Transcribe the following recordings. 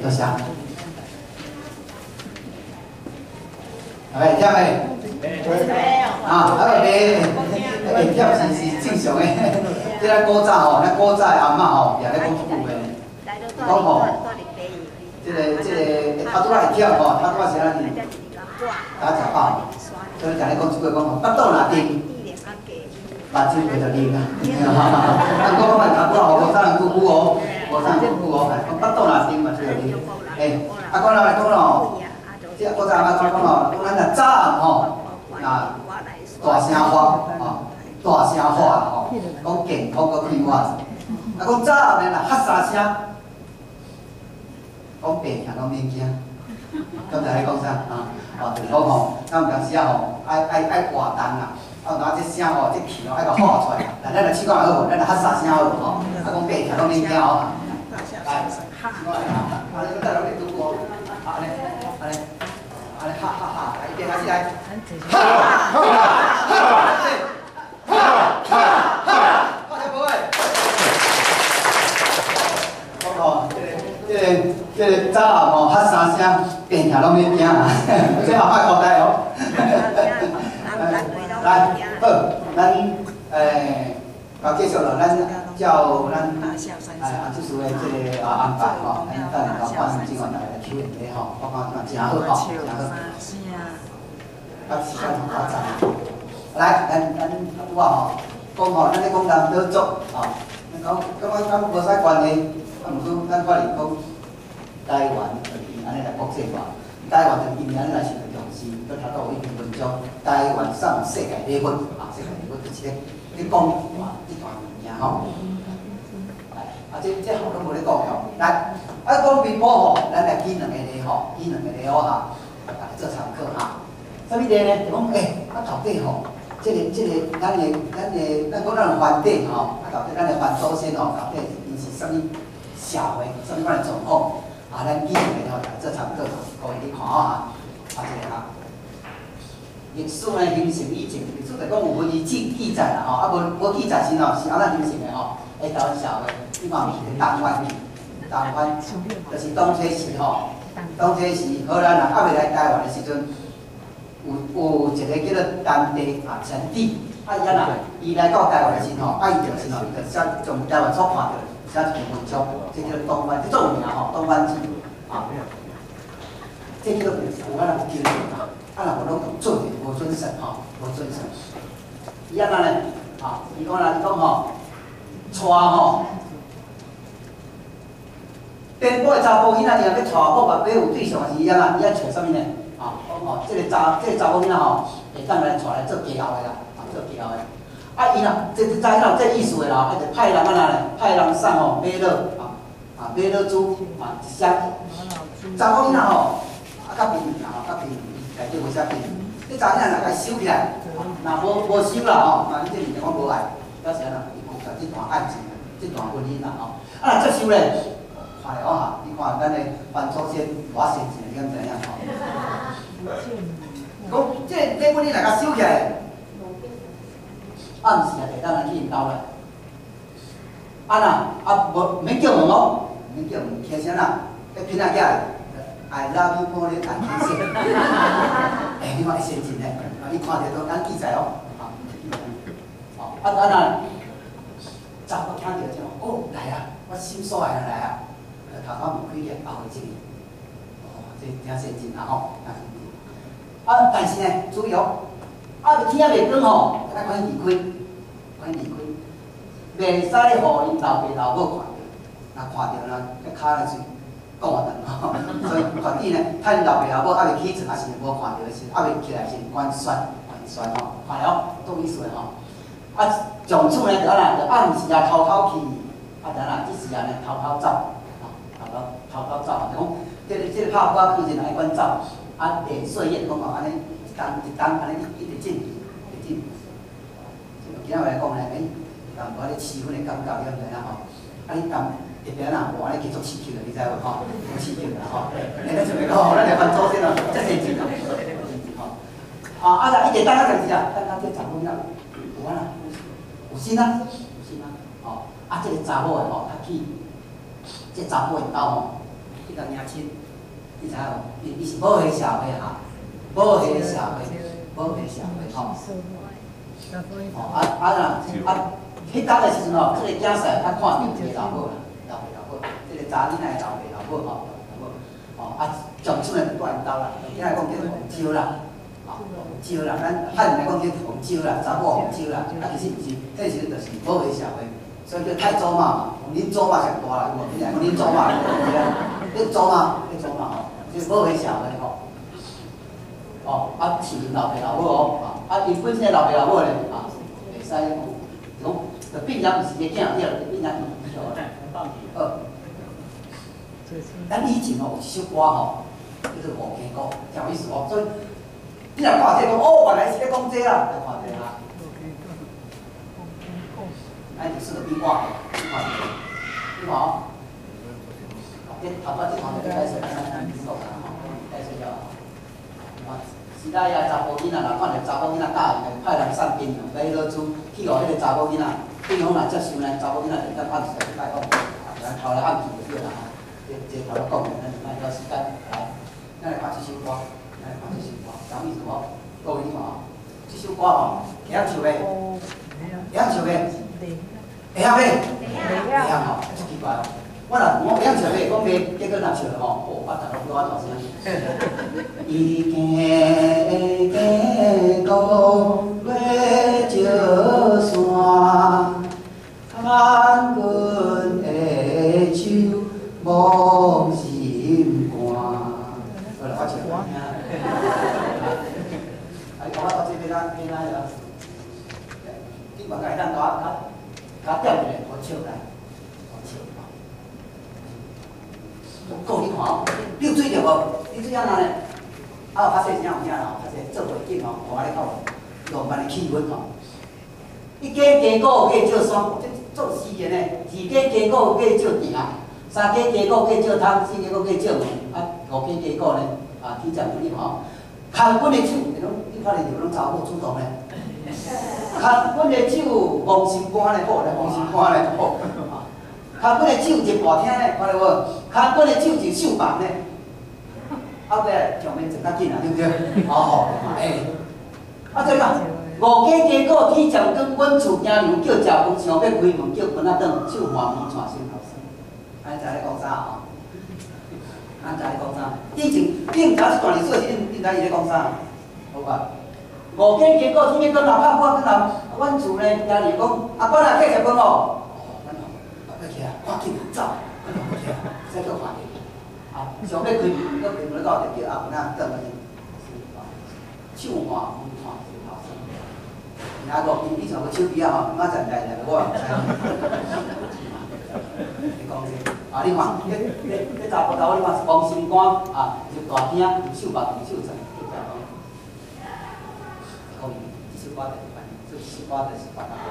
多謝。會忝未？啊，啊未會忝是正常的。這咱古早吼，咱古早的阿嬤吼，也咧講這句話。講吼，這個頭拄仔會忝吼，頭拄仔是按怎打食飽，所以常咧講這句話講吼，腹肚若定，目睭袂著靈啊。啊，講講頭拄仔吼，無啥人久久哦，無啥人久久哦，講腹肚若定，目睭著靈。欸，啊講來講咯。這古早阿嬤講講吼，講咱若早暗吼，若大聲喝吼，大聲喝吼，講健康閣快活。啊，講早暗呢，若喝三聲，講病疼攏免驚。敢知咧講啥啊？哦，就是講吼，咱有當時啊吼，愛活動啦，啊有當這聲吼，這氣吼愛共喊出來。來，咱來試看好無？咱來喝三聲好無吼？啊，講病疼攏免驚哦。來，試看來啊，啊，你閣來拄過，啊，按呢，按呢。按呢，哈哈哈！來，預備開始來，哈哈哈！哈哈哈！哈聽無誒？講吼，這個早暗吼，喝三聲，病疼攏免驚啊！這後擺交代哦。來，好，咱欸，繼續落，咱照咱哎，這次的這個啊安排吼，咱等下到半鐘後來來 Q&A 吼，我感覺真好吼，真好。啊，時間較早。來，咱拄仔吼，講吼，咱咧講南島族吼，咱講感覺敢無啥關係，啊，毋過咱看是講台灣就是按呢來國際化，台灣就因按呢來受著重視，閣頭拄有一篇文章，台灣送世界禮物啊，世界禮物就是咧咧講哇這段物件吼。啊，這項攏無咧講吼。來，啊講貧婆吼，咱來舉兩個例吼，舉兩個例哦哈，來做參考哈。啥物例呢？就講欸，啊到底吼，這個咱的，咱講咱番底吼，啊到底咱的番祖先吼，到底𪜶是啥物社會，啥物款的狀況？啊，咱舉兩個例吼來做參考，各位你看哦哈。啊，這個哈，歷史呢形成以前，歷史就講有文字記載啦吼，啊無無記載時吼是按怎形成的吼？欸，台灣社會，你看有東番，東番就是當初時吼，當初時荷蘭人猶未來台灣的時陣，有一個叫做陳地啊，陳地，啊伊按怎，伊來到台灣的時吼，啊伊就是吼，伊就寫從台灣所看著寫一篇文章，這叫做東番，這足有名吼，東番誌啊，這叫做有按怎有記錄啊，啊若無攏做者無準繩吼，無準繩。伊按怎呢？啊，伊講啦，伊講吼，娶吼，顛簸的查埔囡仔，伊若欲娶某嘛，欲有對象時，伊按怎？伊愛揣啥物呢？啊，講吼，這個查某囡仔吼，會當來娶來做家後的啦，啊，做家後的。啊，伊若這查某囡仔有這意思的啦，啊，就派人按怎呢？派人送吼瑪瑙，啊啊瑪瑙珠啊一箱。查某囡仔吼，啊較貧啦吼，較貧，內底無啥貧。這查某囡仔若共收起來，若無收啦吼，嘛你這物件我無愛，表示按怎？伊拒絕這段愛情，這段婚姻啦吼。啊，若接受咧，看咧哦哈，你看咱的番祖先偌先進，你敢知影吼？講這禮物你若共收起來，暗時啊，就會當來去𪜶兜來。啊若啊無免叫門哦，免叫門，聽聲啦，彼囡仔囝 I love you more than I can say。欸，你看會先進咧，啊，你看著都咱記載哦，啊，哦，啊啊若查某聽著就哦來啊，我心所愛來啊，就頭殼門開起來包回這裡，哦，這真先進啊吼，真先進。啊，但是呢，注意哦，啊，天猶未光吼，愛趕緊離開，趕緊離開，袂使予𪜶老爸老母看著，若看著呢，彼跤咧就顧斷吼。所以決定呢，趁老爸老母猶未起床，抑是無看著的時，猶未起來時，趕旋，趕旋吼，看了足有意思的吼。啊，從此呢，就按怎，就暗時啊偷偷去，啊，就按怎，這時啊呢偷偷走，吼，偷偷偷偷走，就講這個拍鼓仔去時，愛管走。啊，連歲月講吼，按呢一冬一冬按呢一直進，一直進。今仔日來講呢，欸，有淡薄仔咧氣氛的感覺，你敢知影吼？啊，你淡特別按怎，無按呢繼續刺激的，你知無吼？無刺激啦吼。欸，咱準備講，咱來番祖先哦，遮先進哦，先進吼。啊啊，一直等啊陣時啊，等到這查某囡仔有按怎？有心啊，有心啊，吼！啊，這個查某的吼，較去，這查某𪜶兜吼，彼共迎亲，你知影無？伊是母系社會哈，母系社會，母系社會吼。哦，啊啊啦，啊，彼當的時陣吼，這個囝婿較看重伊的老母啦，老爸老母，這個查囡仔的老爸老母吼，老母，哦啊，長孫的就蹛𪜶兜啦，今仔講叫紅招啦，哦，紅招啦，咱漢人來講叫紅招啦，查某紅招啦，啊其實毋是，彼時陣就是母系社會，所以叫太祖媽嘛，恁祖媽上大啦，有無？你來講恁祖媽，對啊，恁祖媽，恁祖媽吼，這母系社會吼，哦，啊是老爸老母哦，啊，伊本身的老爸老母咧，啊，袂使講，講，就變成毋是伊的囝對，變成伊好。咱以前吼有一首歌吼，叫做《五更鼓》，真有意思哦。所以你若看這個講，哦，原來是咧講這啦，來看這哈。咱就是個變化，你看，你看哦。這頭拄這項就解釋，咱講啦吼，解釋了。你看，時代啊，查埔囡仔，若看著查某囡仔教伊，派人送檳榔，買老豬去予彼個查某囡仔，對方若接受呢，查某囡仔就當暗時去拜訪，啊，頭來暗去就對啦吼。這這頭來講的，咱就莫了時間來，咱來看這首歌，咱來看這首歌，啥意思無？各位你看哦，這首歌吼，會曉唱袂？會曉唱袂？會曉袂？會曉吼，足奇怪哦。我若我會曉唱袂，講袂，結果若唱吼，哦，我逐個叫我大聲。伊行行過月石山，牽阮的手摸心肝。好啦，我唱來聽。啊，你講我到這邊啊，邊啊了。你嘛會當共我共我點一下，我唱來，我唱。我講你看哦，你有注意著無？你注意按怎呢？啊，有較細聲有影啦，較細做袂緊吼，我咧較有浪漫的氣氛吼。一更更鼓過石山，這做詩人的，二更更鼓過石埕，三更更鼓過石窗，四更鼓過石門，啊，五更更鼓呢，啊，天將你看吼，牽阮的手，你看你就攏查某主動咧。牽阮的手，摸心肝咧，好咧，摸心肝咧，好。牽阮的手入大廳咧，看著無？牽阮的手入繡房咧。後壁上面坐較緊啊，對毋對？哦，欸，啊對啦，五更更鼓天漸光，阮厝行娘叫食飯，想欲開門叫孫仔轉，手環門帶心頭酸。啊，你知咧講啥吼？啊，知咧講啥？以前你毋知這段歷史時，你毋知伊咧講啥？無吧？五更更鼓天欲光，若拍破轉來，阮厝呢，行娘講，阿伯啊，去食飯哦。哦，阮吼，要起來，趕緊走，趕緊起來，再閣看著。啊，想欲開門，閣開門到就叫阿婆仔轉來，手環門帶心頭酸。聽過？伊以前個手機啊吼，馬上來來，我也毋知。你講這，啊，你看，彼查埔查某，你看是摸心肝啊，入大廳，入繡房，入繡床，叫食飯。可以，這首歌就是按呢，這首歌就是別那歌。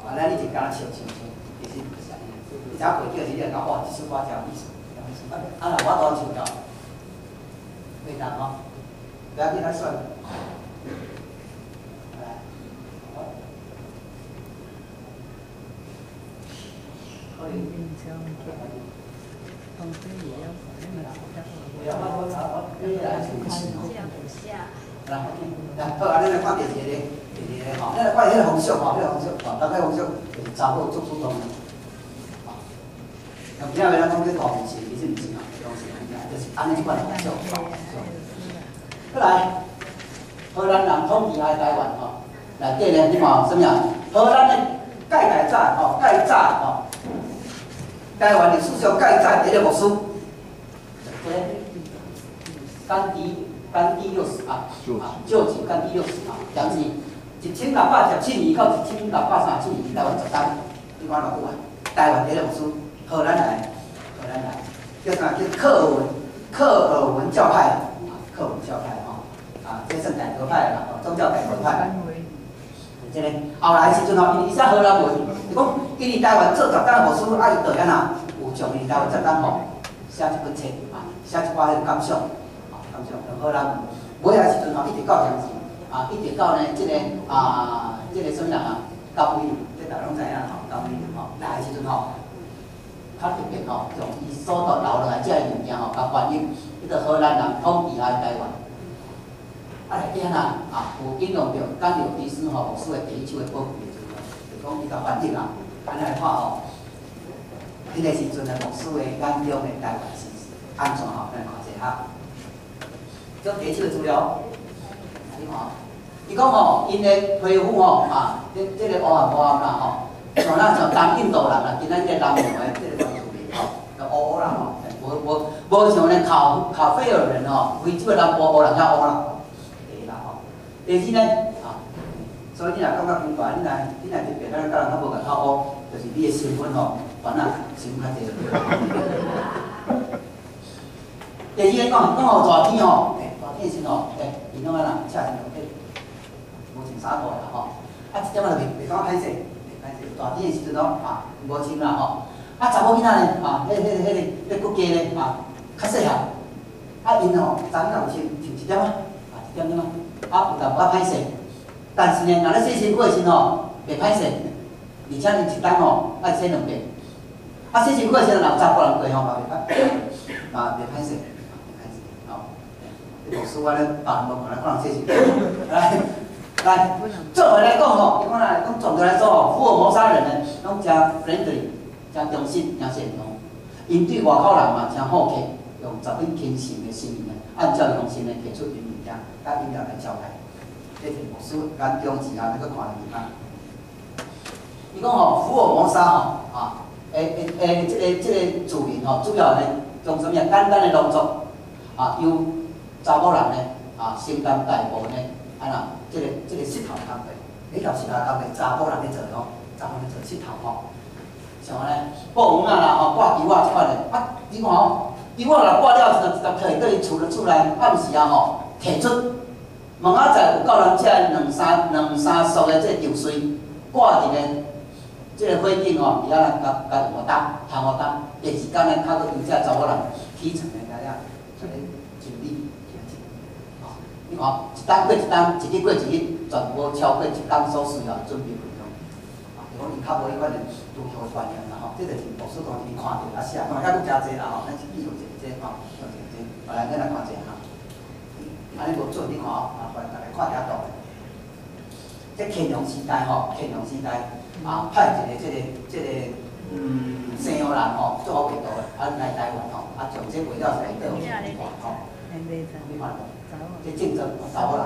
啊，咱以前敢若唱唱唱，其實毋是按呢。你知影背景時，你會感覺哇，這首歌真有意思，真有意思。啊，若我當唱了，袂當吼，不要緊，咱算。來，可以。來，來，好，啊，咱來看第二個，第二個吼，咱來看彼個風俗吼，彼個風俗吼，大概風俗就是查某做主動的，吼，有聽袂？咱講這大明星，其實毋是嘛，東西就是按呢這款風俗，吼。過來，荷蘭人統治來台灣吼，內底呢，你看啥物啊？荷蘭的蓋蓋早吼，蓋早吼，台灣歷史上蓋早第一個牧師，這個甘地。甘地六世啊，啊，救濟甘地六世啊，當時1617年到1637年，台灣10冬，你看偌久啊？台灣第一個牧師，荷蘭來，荷蘭來，叫啥？叫克爾文教派，啊，克爾文教派吼，啊，這算改革派啦，宗教改革派。這個後來時陣吼，因為伊寫荷蘭文，就講伊佇台灣做10冬牧師，啊，伊就按怎有將伊台灣10冬吼寫一本冊啊，寫一寡彼個感想。荷蘭尾仔時陣吼，一直到現時，啊，一直到呢，這個啊，這個啥物人啊，高威，這大家攏知影吼，高威吼來的時陣吼，較特別吼，將伊所留落來這个物件吼，共翻譯，叫做荷蘭人統治下的台灣。啊，內底啊，啊，有引用著甘柳迪斯吼牧師的第一手的寶貴的資料，就講伊共翻譯啦。按呢來看吼，彼个時陣的牧師的眼中的台灣是按怎吼？咱來看一下哈。這第一手的資料，你看，伊講吼，𪜶的皮膚吼啊，這個烏暗烏暗啦吼，像咱像東印度人啦，今仔這個南洋的這個原住民吼，就烏烏啦吼，無無無像咧卡菲爾人吼，非洲的南部烏人遐烏啦。第一啦吼，第二呢，啊，所以你若感覺奇怪，你若特別咱佮人較無共較烏，就是你的身份吼，煩惱身份較濟就對。第二個講講吼熱天吼，欸，熱天時吼，欸，伊攏按怎，赤身欸，無穿衫褲啦吼，啊，一點仔就袂感覺歹勢，袂歹勢。熱天的時陣攏啊，無穿啦吼，啊，查某囡仔呢，啊，彼骨架呢，啊，較細漢，啊，𪜶吼，查某囡仔有穿穿一點仔，啊，一點點仔，啊，有淡薄仔歹勢，但是呢，若咧洗身軀的時吼，袂歹勢，而且𪜶一冬吼愛洗兩遍，啊，洗身軀的時陣，若有查埔人過吼，嘛袂歹，嘛袂歹勢。牧師我咧別人無看，看人洗身軀。來來，做回來講吼，伊講啦，講總的來說吼，福爾摩沙人呢，攏誠 friendly，誠忠實，誠善良。𪜶對外口人嘛誠好客，用十分虔誠的心意呢，按照良心呢提出𪜶物件，佮飲料來招待。這是牧師眼中之下，你閣看入去哈。伊講吼，福爾摩沙吼，啊，欸，這個住民吼，主要呢，用啥物啊？簡單的農作，啊，由查某人呢，啊，承擔大部分的，按怎，這個穡頭工課，彼條穡頭工課，查某人咧做吼，查某人做穡頭吼，像按呢，布網仔啦吼，掛球仔這款的，啊，你看吼，球仔若掛了時陣，直接摕倒伊厝咧厝內，暗時啊吼，提出，明仔載有夠人遮兩三束的這個稻穗掛佇咧，這個火頂吼，佇遐來共共用擔，烘予乾，第二工呢，較閣由這查某人起床來共遐，這個整理。你看，一冬過一冬，一日過一日，全無超過一工所需要準備分量。啊，就講𪜶較無彼款的獨特的觀念啦吼，這就是牧師當時看著啊寫，當然猶閣誠濟啦吼，咱是記錄一個這吼，記錄一個這，來，咱來看一下哈。按呢無準，你看哦，啊，來大家看佇遐圖。這乾隆時代吼，乾隆時代啊，派一個這個西洋人吼，做好畫圖的，啊來台灣吼，啊將這畫了是來倒吼，你看。這競爭查某人，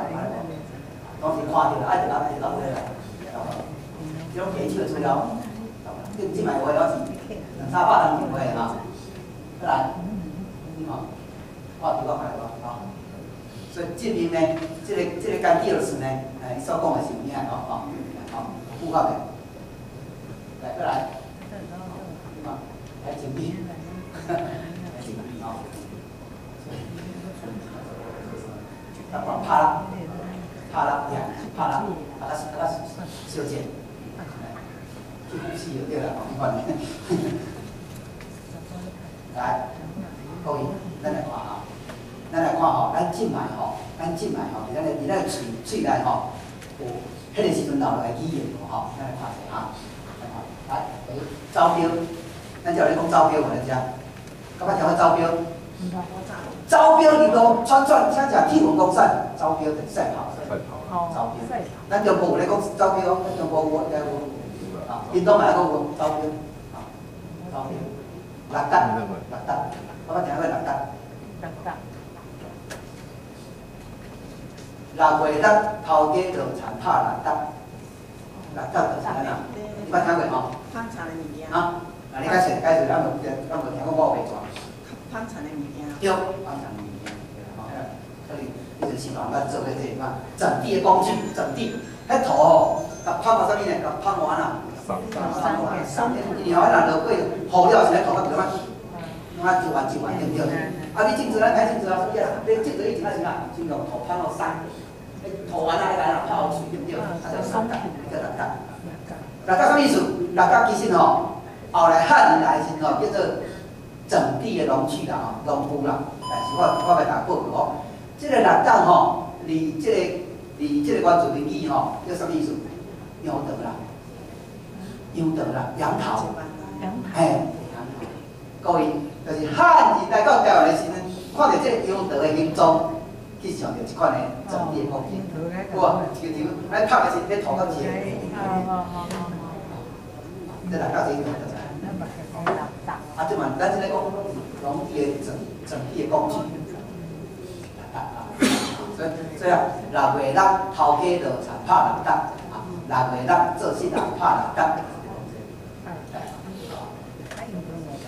當時看著愛就愛就畫來，這種第一手的資料，頂這擺畫了是兩三百年前畫的哈。來，你看，看圖我看來無？吼，所以證明呢，這個甘地爾斯呢，哎，伊所講的是有影的吼，吼，吼，符合的。來，過來，你看，來整理，來整理吼。啊，拍啦，拍啦，拍啦，啊，較較小隻，去呼吸就對啦，吼，你看。來，各位，咱來看哈，咱來看吼，咱這擺吼，咱這擺吼，佇咱的喙喙內吼，有彼個時陣留落來語言無吼，咱來看一下哈，來看，來，招標，咱遮有咧講招標無？咱遮，敢捌聽過招標？招標入路，喘喘，請食氣氛公散，招標就賽跑，招標。咱中國有咧講招標，咱中國有應該有，啊，印度嘛猶閣有招標，啊，招標。六甲，六甲，我捌聽過六甲。六甲。六月六，頭家落田拍六甲，六甲就是按怎？你捌聽過吼？捧田的物件。啊，那你解釋解釋，咱無咱無聽過，我有白紙。捧田的物件。對，捧田的物件，對啦吼，可能你就是人咱做的這個嘛，整地的工具，整地，彼土吼，共捧到啥物呢？共捧完啊，送送，因為吼，若落過雨了時，土較著啊，攏啊一丸一丸對毋對？啊，你種植咱開種植啊，啥物啊？你種植以前啊是啥？先用土捧予鬆，彼土丸啊，彼個來泡水對毋對？啊，叫六甲，叫六甲。六甲啥物意思？六甲其實吼，後來漢人來時吼，叫做整地的農具啦，吼，農夫啦。但是我欲共報告吼，這個六甲吼，佇這個原住民語吼，叫啥物意思？楊桃啦，楊桃啦，楊桃。嘿，楊桃。各位，就是漢字來到台灣的時陣，看著這個櫻桃的形狀，去想著這款的裝置的工具。有無？就就咱拍的時，咧塗到一個。這大家這個就知。啊，這嘛，咱這個講農地的裝裝置的工具。所以啊，6月6頭家落田拍六角，啊，6月6做穡人拍六角。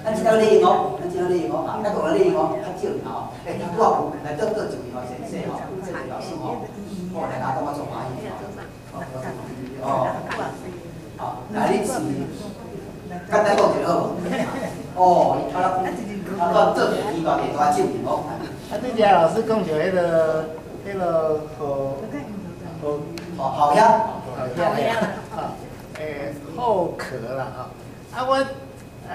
咱這個利用哦，咱這個利用哦，啊，咱講利用哦，較少吼。欸，頭拄仔有來倒倒一位吼，先生吼，這個老師吼，我來甲我做歡喜吼。哦，哦，來你是簡單講一下好無？哦，伊頭仔頭拄做一個大大證明哦。啊，拄才老師講著彼个好好好好遐，好遐，吼，厚殼啦吼。啊，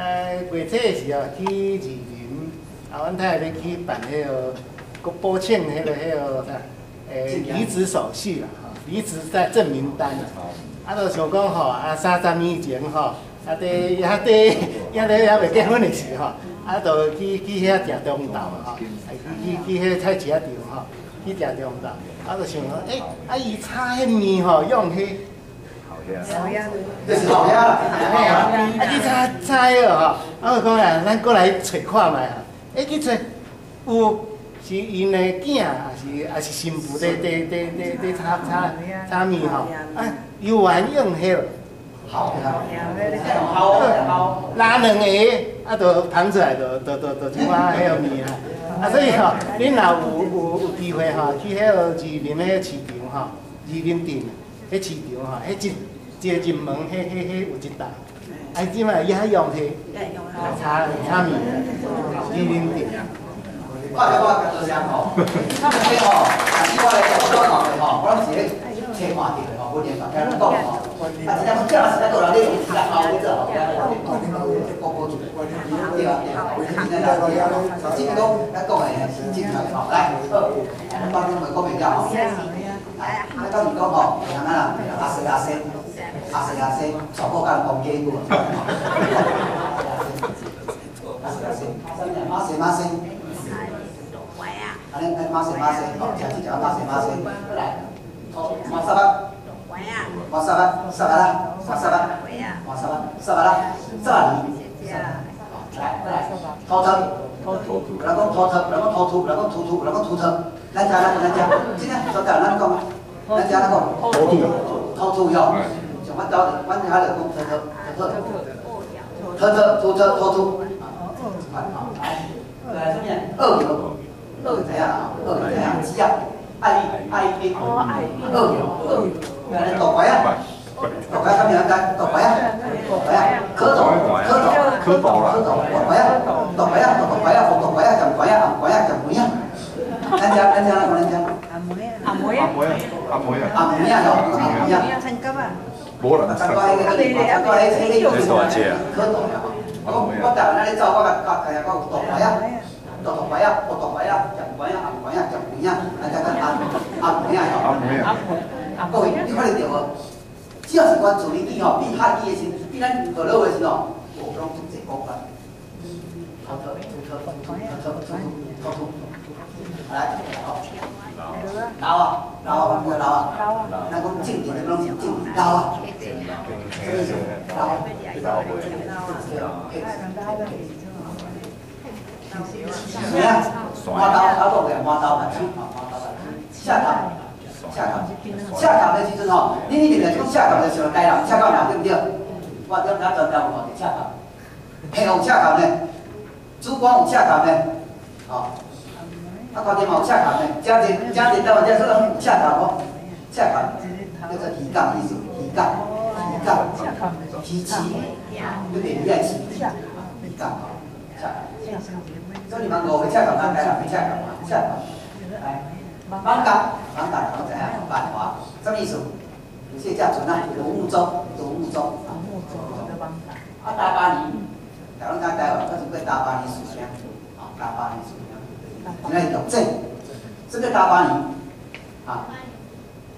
我月初的時候去士林，啊，阮太太欲去辦彼个國保請彼个啥，離職手續啦，吼，離職在證明單。啊，就想講吼，啊，30年前吼，啊，佇遐佇遐咧猶未結婚的時吼，啊，就去遐食中晝吼，去去彼菜市仔場吼，去食中晝，啊，就想講，欸，啊，伊炒彼麵吼，用彼。這是好遐啦，嘿啊，啊去炒炒彼个吼，啊我講啊，咱過來揣看覓吼，欸去揣，有是𪜶的囝，抑是新婦佇炒炒炒麵吼，啊猶原用彼个，好好好，拉兩个，啊，就捧出來就這款彼个麵啊，啊所以吼，恁若有機會吼，去彼个士林彼個市場吼，士林鎮彼市場吼，彼一一個入門，彼有一搭，啊，這擺伊還用彼來炒炒麵，士林鎮。看著我較多聲吼，這吼，但是我來講，我講的吼，我攏是咧揣看著的吼，我連大家攏講吼。啊，真正講，這時代做人咧，是來後咧做吼，講講對啊對啊，真正來對啊。這個講，咱講的是正確的吼，來，好，咱講講袂了吼。來，咱講是講吼，會通啊啦，阿西阿西，阿西阿西，全部甲人講假句。阿西阿西，啥物啊？馬西馬西。啊，咱馬西馬西，吼，食這食馬西馬西，來，好，馬薩巴，馬薩巴，薩巴拉，馬薩巴，馬薩巴，薩巴拉，薩巴尼，來來，塗脫，有人講塗脫，有人講塗塗，有人講塗塗，有人講塗脫，咱遮咱咱遮，真正所在咱講，咱遮咱講，塗塗，塗塗喲，像阮兜，阮遐就講塗脫，塗脫，塗脫，塗脫，塗塗，好，來，來，啥物啊？鱷魚。鱷魚知影啊？鱷魚知影？雞仔，愛愛兵，鱷魚，鱷魚，大白啊，大白啥物人知？大白啊，大白啊，蝌蚪，蝌蚪，蝌蚪，蝌蚪，大白啊，大白啊，大白啊，大白啊，鹹白啊，紅白啊，鹹梅啊。咱遮，咱遮，咱講咱遮。阿梅啊，阿梅啊，阿梅啊，阿梅啊，阿梅啊。無啦，咱講彼個，咱講彼個，蝌蚪啊！我台灣咧走，我甲甲家講大白啊。大大白啊，大白啊，鹹白啊，紅白啊，鹹梅啊，咱遮講阿阿梅啊，阿梅啊。各位，你看得著無？只要是關注語吼，比漢語的時，比咱河洛的時吼，無攏足濟講法。塗脫、塗脫、塗塗塗塗塗。來，好。老啊，老啊，咩老啊？咱講政治，咱攏是政治老啊。什麼意思？老。老。咩啊？磨刀，頭講的磨刀嘛，手吼，磨刀嘛。赤崁，赤崁，赤崁的時陣吼，你一定來講赤崁就想台南赤崁人對毋對？我點知全台有無赤崁？黑有赤崁呢？主管有赤崁呢？吼，啊，家己嘛有赤崁呢？嘉義，嘉義台灣這說有赤崁無？赤崁叫做漁港意思，漁港，漁港，魚市，你袂魚愛市，漁港吼，赤崁。所以你們五個赤崁，咱台南的赤崁嘛，赤崁。來，艋舺，艋舺攏知影，繁華，啥物意思？這隻船啊，獨木舟，獨木舟。啊，大巴黎，台灣講台灣，我是過大巴黎事件，啊，大巴黎事件，今仔日錄這，這個大巴黎，啊，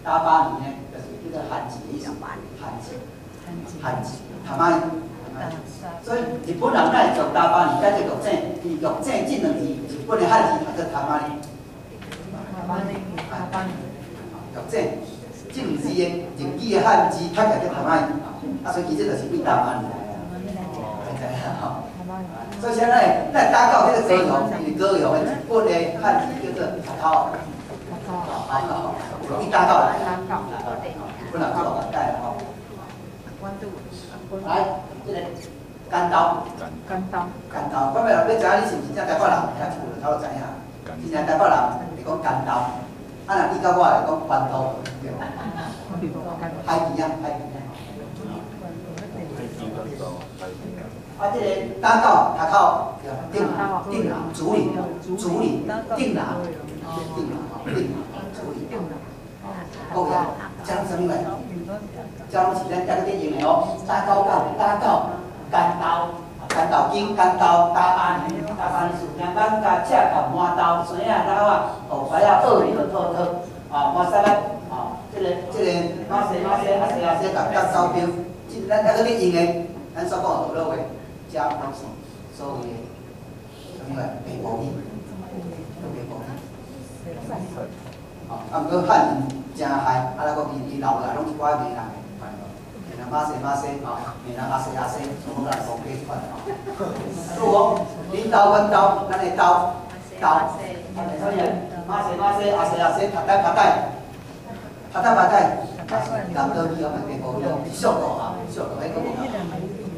大巴黎呢，就是叫做旱季的意思，旱季，旱季，潭仔，潭所以日本人哪會從大巴黎改做玉井？因為玉井這兩字，日本的漢字讀做塔瑪利。玉井這兩字的日語的漢字讀起來叫塔瑪利，啊，所以其實就是對大馬里來啊，知影吼？所以現在咱打到這個高雄，因為高雄的日本的漢字叫做塔頭，伊打到來，日本人做改吼。來，這個剪刀，剪刀，剪刀，我欲欲知影你是毋是真台北人，聽一句就頭就知影。真正台北人會講剪刀，啊若你佮我會講關刀，對無？海墘啊，海墘啊。啊，這個打狗頭口，對，頂頂竹林，竹林，頂南，頂南，頂竹林。各位啊，這攏啥物話？這攏是咱抑閣咧用的哦，打狗狗，打狗，剪刀，剪刀筋，剪刀，打巴尼，打巴尼是两班甲赤甲麻豆，生仔老仔，后摆仔二二拖拖，啊，麻沙拉，啊，這個馬西馬西阿西阿西甲甲手錶，這咱抑閣咧用的，咱所講的落話，這攏是所謂的啥物話？白母語，白母語。啊，毋過漢人誠害，啊，咱講伊伊留落來攏一寡罵人的，罵人馬西馬西，吼，罵人阿西阿西，全部來講這款吼。所以講，恁兜阮兜，咱的兜兜，啊，啥物馬西馬西，阿西阿西，拍帶拍帶，拍帶拍帶，南島語啊，嘛白母語，俗語啊，俗語彼個無共。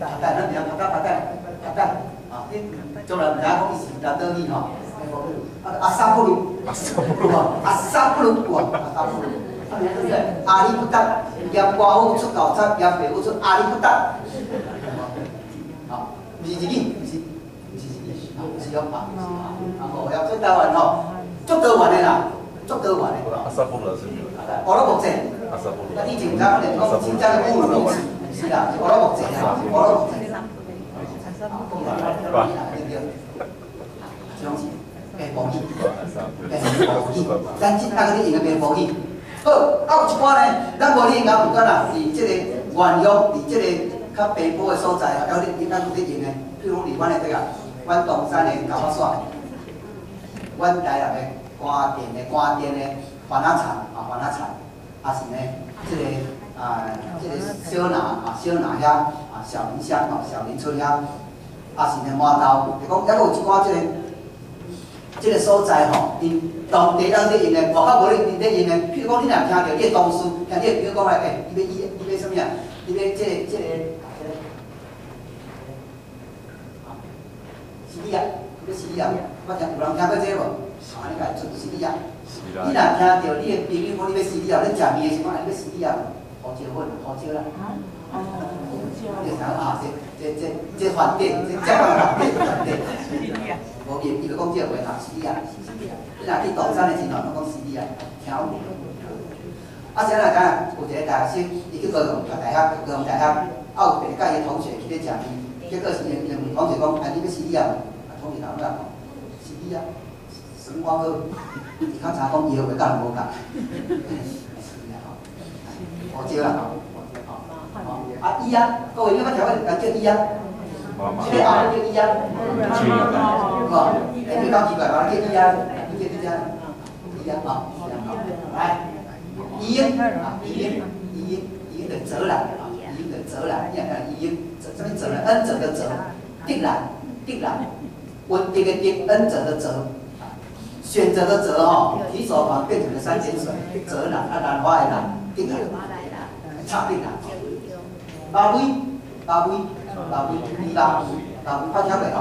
拍帶，咱毋知拍帶拍帶拍帶，啊，恁將來毋知影講伊是南島語吼。啊，阿薩布魯，阿薩布魯，阿薩布魯，哇，阿薩布魯，啊，名叫做阿里不達，鹽瓜虎出狗賊，鹽白虎出阿里不達，好，毋是日語，毋是，毋是日語，啊，毋是哦，啊，啊，無曉這台灣吼，足多元的啦，足多元的。阿薩布魯是咩？烏魯木齊。阿薩布魯。那以前毋知可能講真正的侮辱名詞，是啦，是烏魯木齊啦，烏魯木齊。對不對？這種是。白母語，白母語，咱這逐個咧用的白母語。好，啊有一寡呢，咱無咧用啊，毋管啦，佇這個原鄉，佇這個較北部的所在啊，還咧咱有咧用的，比如講佇阮的這個，阮東山的九把山，阮台南的關電的番仔田啊，番仔田，啊是呢，這個啊，這個小南啊，小南遐啊，小林鄉吼，小林村遐，啊是呢，麻豆，就講抑閣有一寡這個。這個所在吼，𪜶當地人咧用的，外口無咧咧用的。譬如講，你若聽著你的同事，聽你的朋友講來，欸，你欲伊，你欲啥物啊？你欲這個，啊，是你啊，你欲是你啊？我聽有人聽過這個無？啊，你家出是你啊？你若聽著你的朋友講你欲死你啊，咧食麵的時陣，你欲死你啊？胡椒粉，胡椒啦。你就知影啊，這飯店，這這飯店，飯店。無伊伊就講這個話哈，是你啊。你若去大山的時陣，攏講是你啊，聽有無？啊，啥人知影？有一個大學生，伊去高雄讀大學，高雄大學，啊有別佮伊同學去咧食麵，結果是伊問同學講：啊，你欲死你啊無？啊，同學頭講：死你啊，算我好。伊較早講伊的話佮人無仝。是啊吼，胡椒啦吼，啊伊啊，各位你捌聽過人叫伊啊？這個後叫伊啊，有無？欸，你講奇怪，人叫伊啊，你叫伊啊，伊啊，吼，來，伊英啊，伊英，伊英，伊英的澤蘭啊，伊英的澤蘭，你看伊英，這啥物澤蘭？恩澤的澤，德蘭，德蘭，溫德的德，恩澤的澤，選擇的擇吼，提手旁變成了三點水，澤蘭啊，蘭花的蘭，德蘭，插德蘭，馬尾，馬尾。馬尾，豬肉，馬尾捌聽過吼？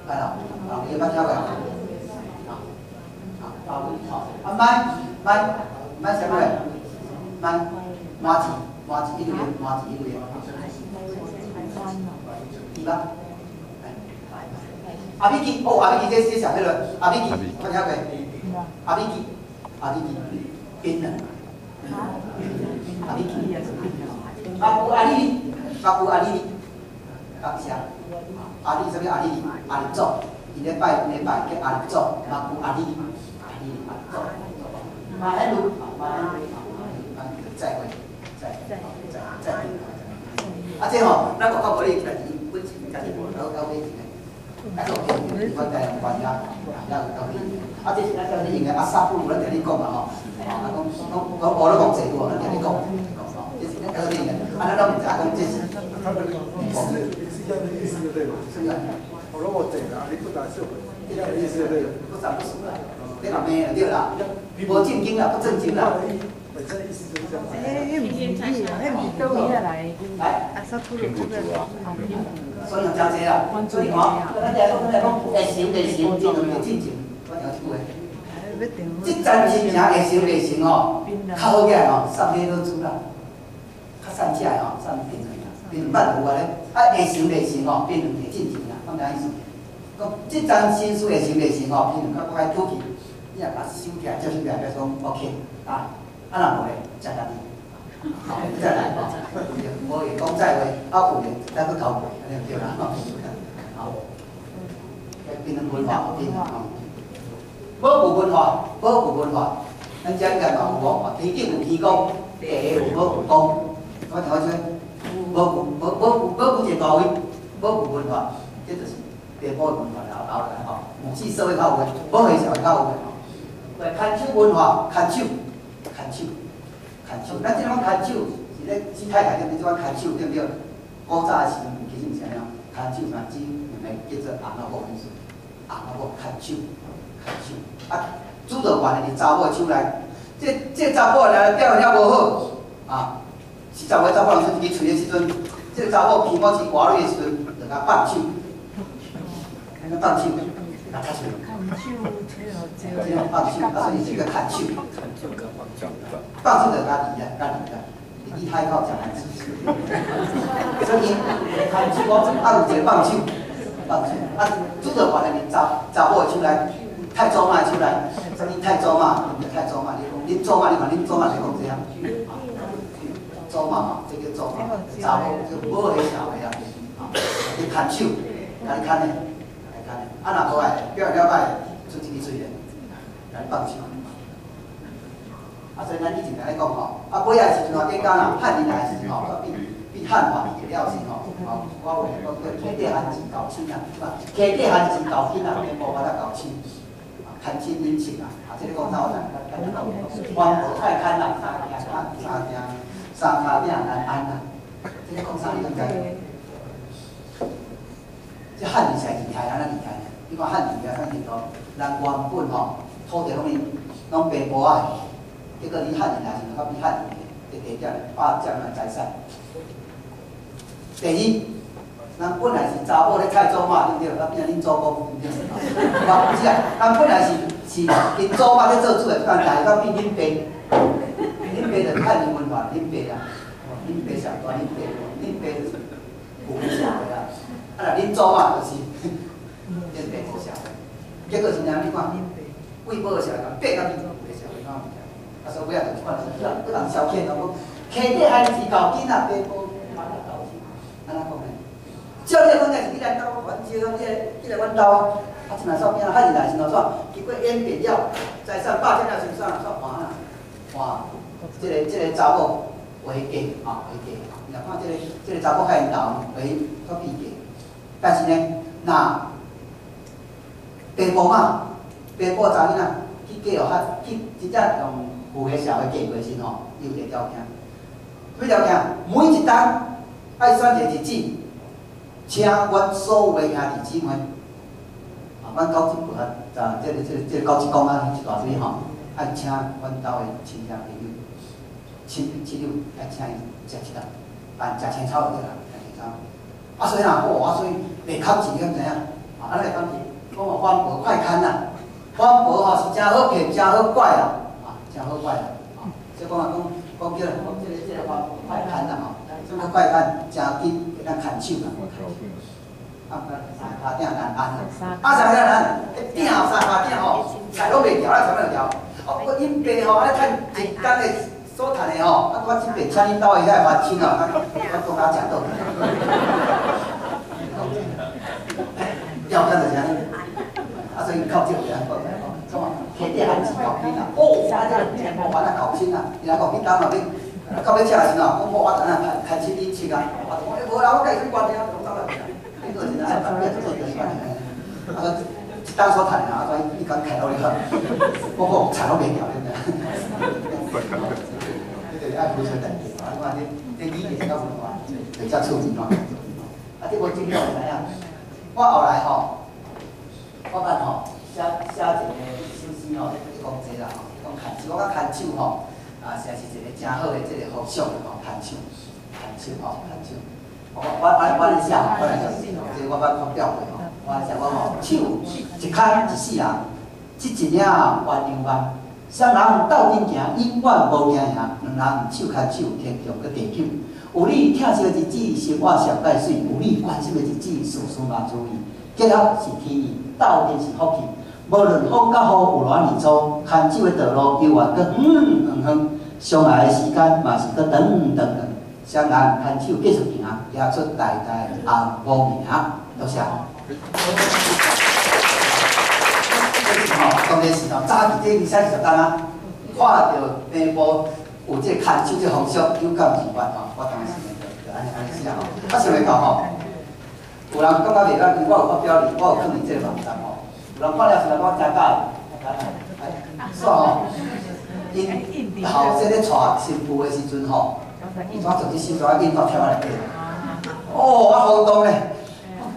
來啦，馬尾捌聽過吼？啊，啊，馬尾吼，啊買買買啥物咧？買麻糬，麻糬一個月，麻糬一個月。豬肉。阿米基，哦，阿米基這這啥彼落？阿米基，捌聽過？阿米基，阿米基，檳榔。阿米基。阿古阿里，阿古阿里。感謝，阿里啥物阿里？阿里祖，伊咧拜，伊咧拜叫阿里祖，馬古阿里，阿里阿里祖，馬恩魯，馬恩魯，再會，再再再。啊，這吼，咱國家無咧，家己九九几钱的，啊，做平阮台湾关遐，遐有九几钱。啊，这是咱叫你用的阿萨布鲁，咱定咧讲嘛吼，啊，讲讲讲乌咧讲济有无？咱定咧讲讲吼，这是咱叫你用的，啊，咱拢毋知影讲这是。他的意思是一样的意思，对吧？是啊。我说我济啦，你不打是一样的意思，对。不三不四啦，你若骂就对啦，无正经啦，不正经啦。本身意思就是这样。哎，迄毋是伊啊，彼毋是佗位来？来。阿萨布鲁这个。所以真济啦，所以吼，咱来讲，咱来讲，会成袂成，进两个进前，我听这句话。这层亲情会成袂成吼，较好起来吼，送礼老主啦，较善食的吼，送槟榔啦，槟榔捌有啊咧，啊会成袂成吼，槟榔会进前啦，我知影意思。讲这层亲事会成袂成吼，槟榔较我爱吐去，你若把收起来，接收起来，再讲 OK 啊，啊若无咧，食家己。好，再来吼，无会讲再话，啊有咧，咱阁交过，按呢对啦。好，槟榔文化，槟榔吼，保护文化，保护文化，咱遮应该嘛有无？天顶有天公，地下有保护公。我听我说，保护保保护保护一个单位，保护文化，这就是地保文化留留落来吼。母系社会较有的，母系社会较有的吼。对，牵手文化，牵手，牵手。牵手，咱这种牵手是咧姊太太对不对？这款牵手对不对？古早的时阵其实毋是按呢，牵手嘛指两个叫做翁仔某意思，翁仔某牵手，牵手。啊，主导权伫查某的手内，这查某来表现了无好，啊，是十个查某人出一支喙的时阵，这个查某鼻毛是活的时阵，就共放手，安呢放手，共踢出去。这种放手，啊，所以这个牵手，放手就家己啊，家己啊，你去海口食难吃。所以牵手，我啊有一个放手，放手，啊，主导权伫查查某的手内，太祖妈的手内，所以太祖妈，太祖妈，你讲恁祖妈，你看恁祖妈是讲这样，祖妈吼，这叫祖妈，查某就母系社会啊，你牵手，共你牵的，共你牵的，啊若无爱，表现了歹，出一支喙的，共你放手。啊，所以咱以前来讲吼，啊，尾仔时阵吼，顶间啦，汉人来时阵吼，变变汉化了时吼，吼，我话讲叫天地寒子搞亲啊，天地寒子搞亲啊，变无法度搞亲，啊，牵亲姻亲啊，啊，这个讲啥我咱咱黄河快牵啦，三行三行三跤鼎难安啊，这个讲啥你敢知？这汉人实在厉害，按呢厉害呢？你看汉人厉害啥程度？人原本吼土地拢是拢白埔仔。结果你汉人来时，较比汉人的地点霸占了财产。第二，人本来是查某咧太祖妈，对不对？啊变恁祖公，对不对？不是啊，人本来是是𪜶祖妈咧做主的，但来到变恁爸，恁爸就是汉人文化，恁爸啦，恁爸上大，恁爸，恁爸就是父社会啦。啊，若恁祖妈就是恁爸母社会。结果是怎样？你看，贵宝社会变到变父社会，看有无？啊，所以尾仔就看，去人消遣哦，讲溪底还是搞囡仔，爸母把他搞亲，按怎讲呢？照你讲，是你来兜，阮招你来，你来阮兜啊。啊，这若煞变汉人来时阵怎？经过演变了，财产霸占了时阵怎换啊？换这个查某为嫁啊，为嫁。你若看这个查某佮𪜶斗为煞变嫁。但是呢，若爸母嘛，爸母查囡仔去嫁予较去真正用父系社会嫁过时吼，伊有一个条件，啥物条件？每一冬爱选一个日子，请阮所有的兄弟姊妹，啊，阮九七伯啊，这个九七公啊，一大堆吼，爱请阮兜的亲戚朋友、亲亲友爱请伊食一顿，办食青草就对啦，食青草。啊，所以啦，哦，啊，所以袂较钱，你敢知影？啊，按呢袂较钱，讲哦，环保快牵啦，环保吼是诚好骗，诚好拐啦。诚好拐啦，吼！所以讲啊，讲讲叫讲这个环保快牵啦吼，什么快牵，诚紧会当牵手啦。啊，三跤鼎难安啦，啊，三跤难，彼鼎三跤鼎吼，菜拢袂调啦，啥物调？哦，我𪜶爸吼，按呢趁一工的所趁的吼，啊，我这边请恁兜的遐个还清啊，我讲甲食倒。条件就是按呢，啊，所以靠这个来讲，怎啊？天地寒子搞亲啦，哦，啊，这个天无法啊搞亲啦，伊来讲去担嘛要，到尾食的时阵啊，讲我知影牵亲姻亲啊，啊，就讲欸无啦，我共伊去关听，拢走来去啊，结果是愛辦，變做做辦。啊，一當所趁啊，啊，伊講開落去，我講田攏賣掉咧。這就是愛付出代價。啊，你看這語言佮文化，就遮趣味吼。啊，這無資料會知影。我後來吼，我捌吼寫寫一个首詩吼，咧講這啦吼，講牽手，我感覺牽手吼，啊，實在是一個誠好的這個方向吼，牽手，牽手吼，牽手。我咧寫，我來寫，這個我捌發表過吼。我來寫我吼，手一牽一世人，織一領鴛鴦網，雙人鬥陣行，永遠無驚贏。兩人手牽手，天長閣地久。有你疼惜的日子，生活上蓋媠；有你關心的日子，事事嘛如意。結合是天意，鬥陣是福氣。無論風佮雨有偌爾粗，牽手的道路猶原閣遠遠遠。相愛的時間嘛是閣長長長。雙人牽手繼續行，行出代代紅五名。多謝。吼，當然是吼，早期這二三十冬啊，看著平埔有這個牽手這風俗，有感而發吼，我當時就按呢按呢寫吼。啊，想袂到吼，有人感覺袂歹，因為我有發表哩，我有囥佇這個網站吼。有人看了是來講真喜歡，煞吼，𪜶後生咧娶新婦的時陣吼，怎做這首歌印到帖仔內底？哦，我轟動咧！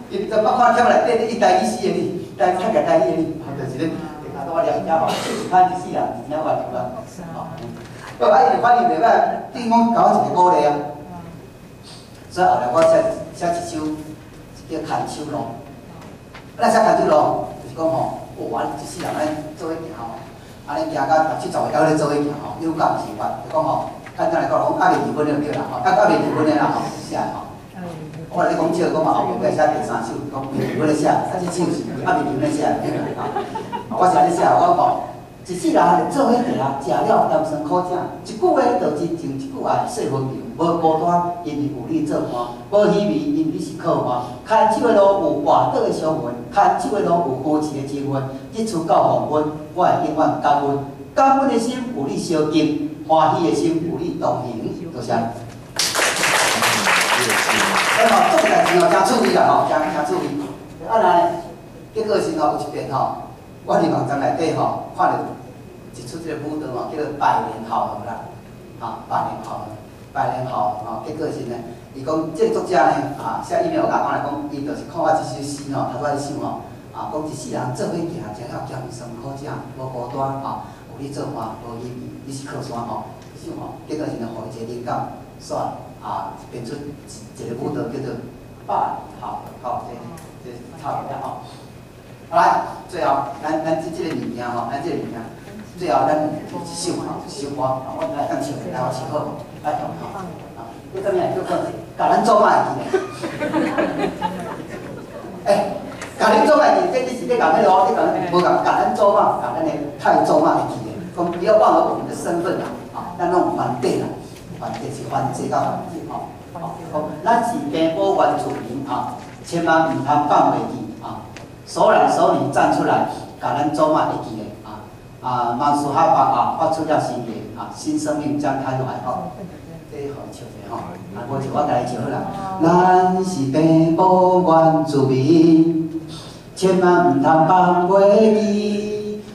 伊就捌看帖仔內底，伊台語死的哩，台聽個台語的哩，就是咧。下拄我念遮吼，手一牽一世人，一領鴛鴦網，吼。我啊，伊就反應袂歹，等於講共我一個鼓勵啊。所以後來我寫寫一首叫《牽手路》。啊，寫牽手路，就是講吼，哦，我一世人按呢做伙行吼，按呢行到六七十歲猶咧做伙行吼，有感而發，就講吼，簡單來講，講猶未離婚的對啦，吼，猶未離婚的啦吼，寫吼。我來咧講笑，講嘛後壁寫第三首，講未離婚的寫，啊，這首是猶未離婚的寫的，吼。我是按呢寫，我講吼，一世人做伙行，食了甘酸苦汫，一句話道真情，一句愛說分明，無孤單，因為有你做伴；無虛偽，因為你是靠岸。牽手的路有跋倒的傷痕，牽手的路有扶持的情分。日出到黃昏，我會永遠感恩，感恩的心有你相敬，歡喜的心有你同行。多謝。所以吼，做代誌吼，誠趣味啦吼，誠誠趣味。啊，若結果是吼，有一遍吼，我佇網站內底吼，看著一出這個舞蹈吼，叫做《百年好合》啦，哈，百年好合，百年好合吼。結果是呢，伊講這個作者呢，啊，寫 email 共我來講，伊就是看我這首詩吼，頭拄仔首吼，啊，講一世人做伙行，食了鹹酸苦汫，無孤單吼，有你做伴，無虛偽，你是靠山吼，這首吼，結果是呢，予伊一個靈感，煞啊，編出一個舞蹈叫做《百年好合》，吼，這差不多吼。來，最後，咱這個物件吼，咱這個物件，最後咱一首吼，一首歌，我毋知會當唱，來我唱好無？來吼，啊，你啥物叫做共咱祖媽會記咧？欸，共恁祖媽會記，這你是咧共彼个，你共無共共咱祖媽，共咱的太祖媽會記咧。講不要忘了我們的身份啦，啊，咱攏有番底啦，番底是番籍佮番籍吼。講咱是平埔原住民啊，千萬毋通放袂記啊！守男守女站出來，共咱祖媽會記咧啊！啊，馬蘇哈巴啊，發出了新言啊，新生命將開懷吼。這予伊唱者吼，啊，無就我家己唱好啦。咱是平埔原住民，千萬毋通放袂記。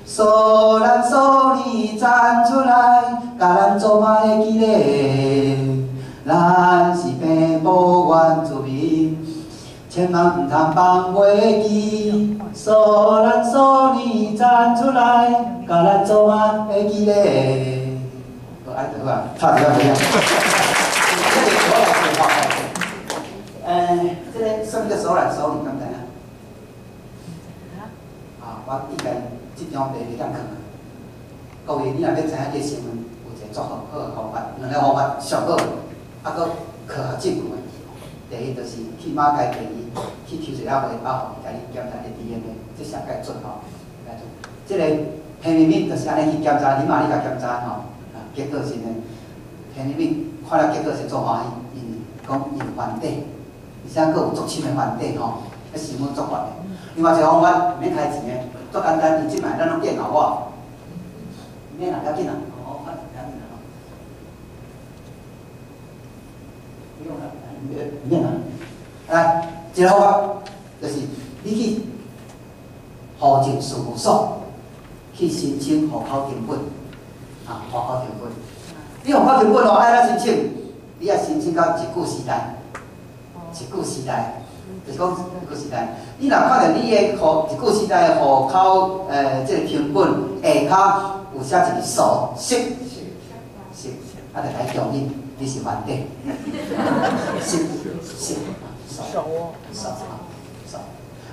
守男守女站出來，共咱祖媽會記咧。咱是平埔原住民，千萬毋通放袂記。守男守女站出來，共咱祖媽會記咧。好，按就好啊，差一下袂啊。這個我來說吼，這個什麼叫守男守女，敢知影？啊，我應該這張白袂當囥啊。各位，你若欲知影這個新聞，有一個足好好的方法，兩个方法上好，啊，閣科學證據的。第一就是去馬偕病院去抽一下血，啊，予伊共你檢查這 DNA，這上蓋準吼，蓋準。這個彭明敏就是按呢去檢查，你媽你共檢查吼，啊，結果是呢，彭明敏看了結果是足歡喜，因為講伊有番底，而且閣有足深的番底吼，彼新聞足懸的。另外一個方法毋免開錢的，足簡單，伊這擺咱攏電腦我，免啦，要緊啦，哦，較要緊啦吼。不用啦，免啦。來，一個方法就是你去户政事务所去申請戶口謄本，啊，戶口謄本。你戶口謄本哦，愛按怎申請？你愛申請到日據時代，日據時代，就是講日據時代。你若看著你的戶日據時代的戶口，這個謄本下跤有寫一個數，十，十，啊，就來強印，你是原底，十，十，數，數啊，數。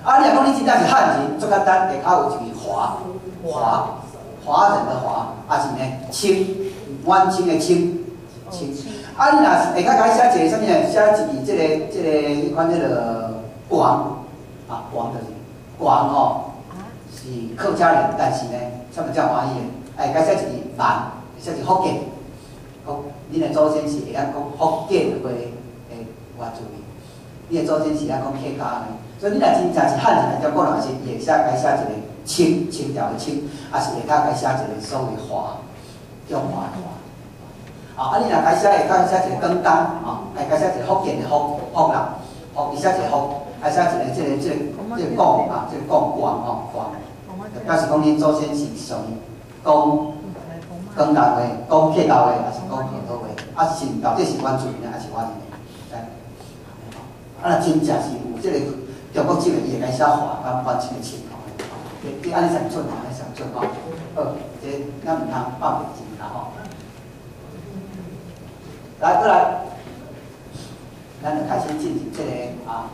啊，你若講你真正是漢人，足簡單，下跤有一個華，華，華人的華，啊是呢清，滿清的清，清。啊，你若是下跤共寫一個啥物呢？寫一個這個彼款彼个廣，啊廣就是廣吼，是客家人，但是呢，啥物遮歡喜的，啊，下跤寫一個閩，寫一個福建，講恁的祖先是會曉講福建話的原住民，你的祖先是會曉講客家的，所以你若真正是漢人來講，可能是伊會寫該寫一個清，清朝的清，啊是下跤該寫一個所謂華，中華的華。啊，你若該寫下跤寫一個廣東，啊，該寫一個福建的福，福啦，福伊寫一個福，啊寫一個這個廣啊，這個廣廣吼廣，就表示講恁祖先是屬於講廣東話、講客家話，還是講客家話，啊是到底是原住民還是華人的？啊，若真正是有這個中國籍的，伊會該寫華佮滿清的清吼，你按呢上準，按呢上準吼。好，這咱毋通放袂記啦吼。來，過來，咱就開始進入這個啊，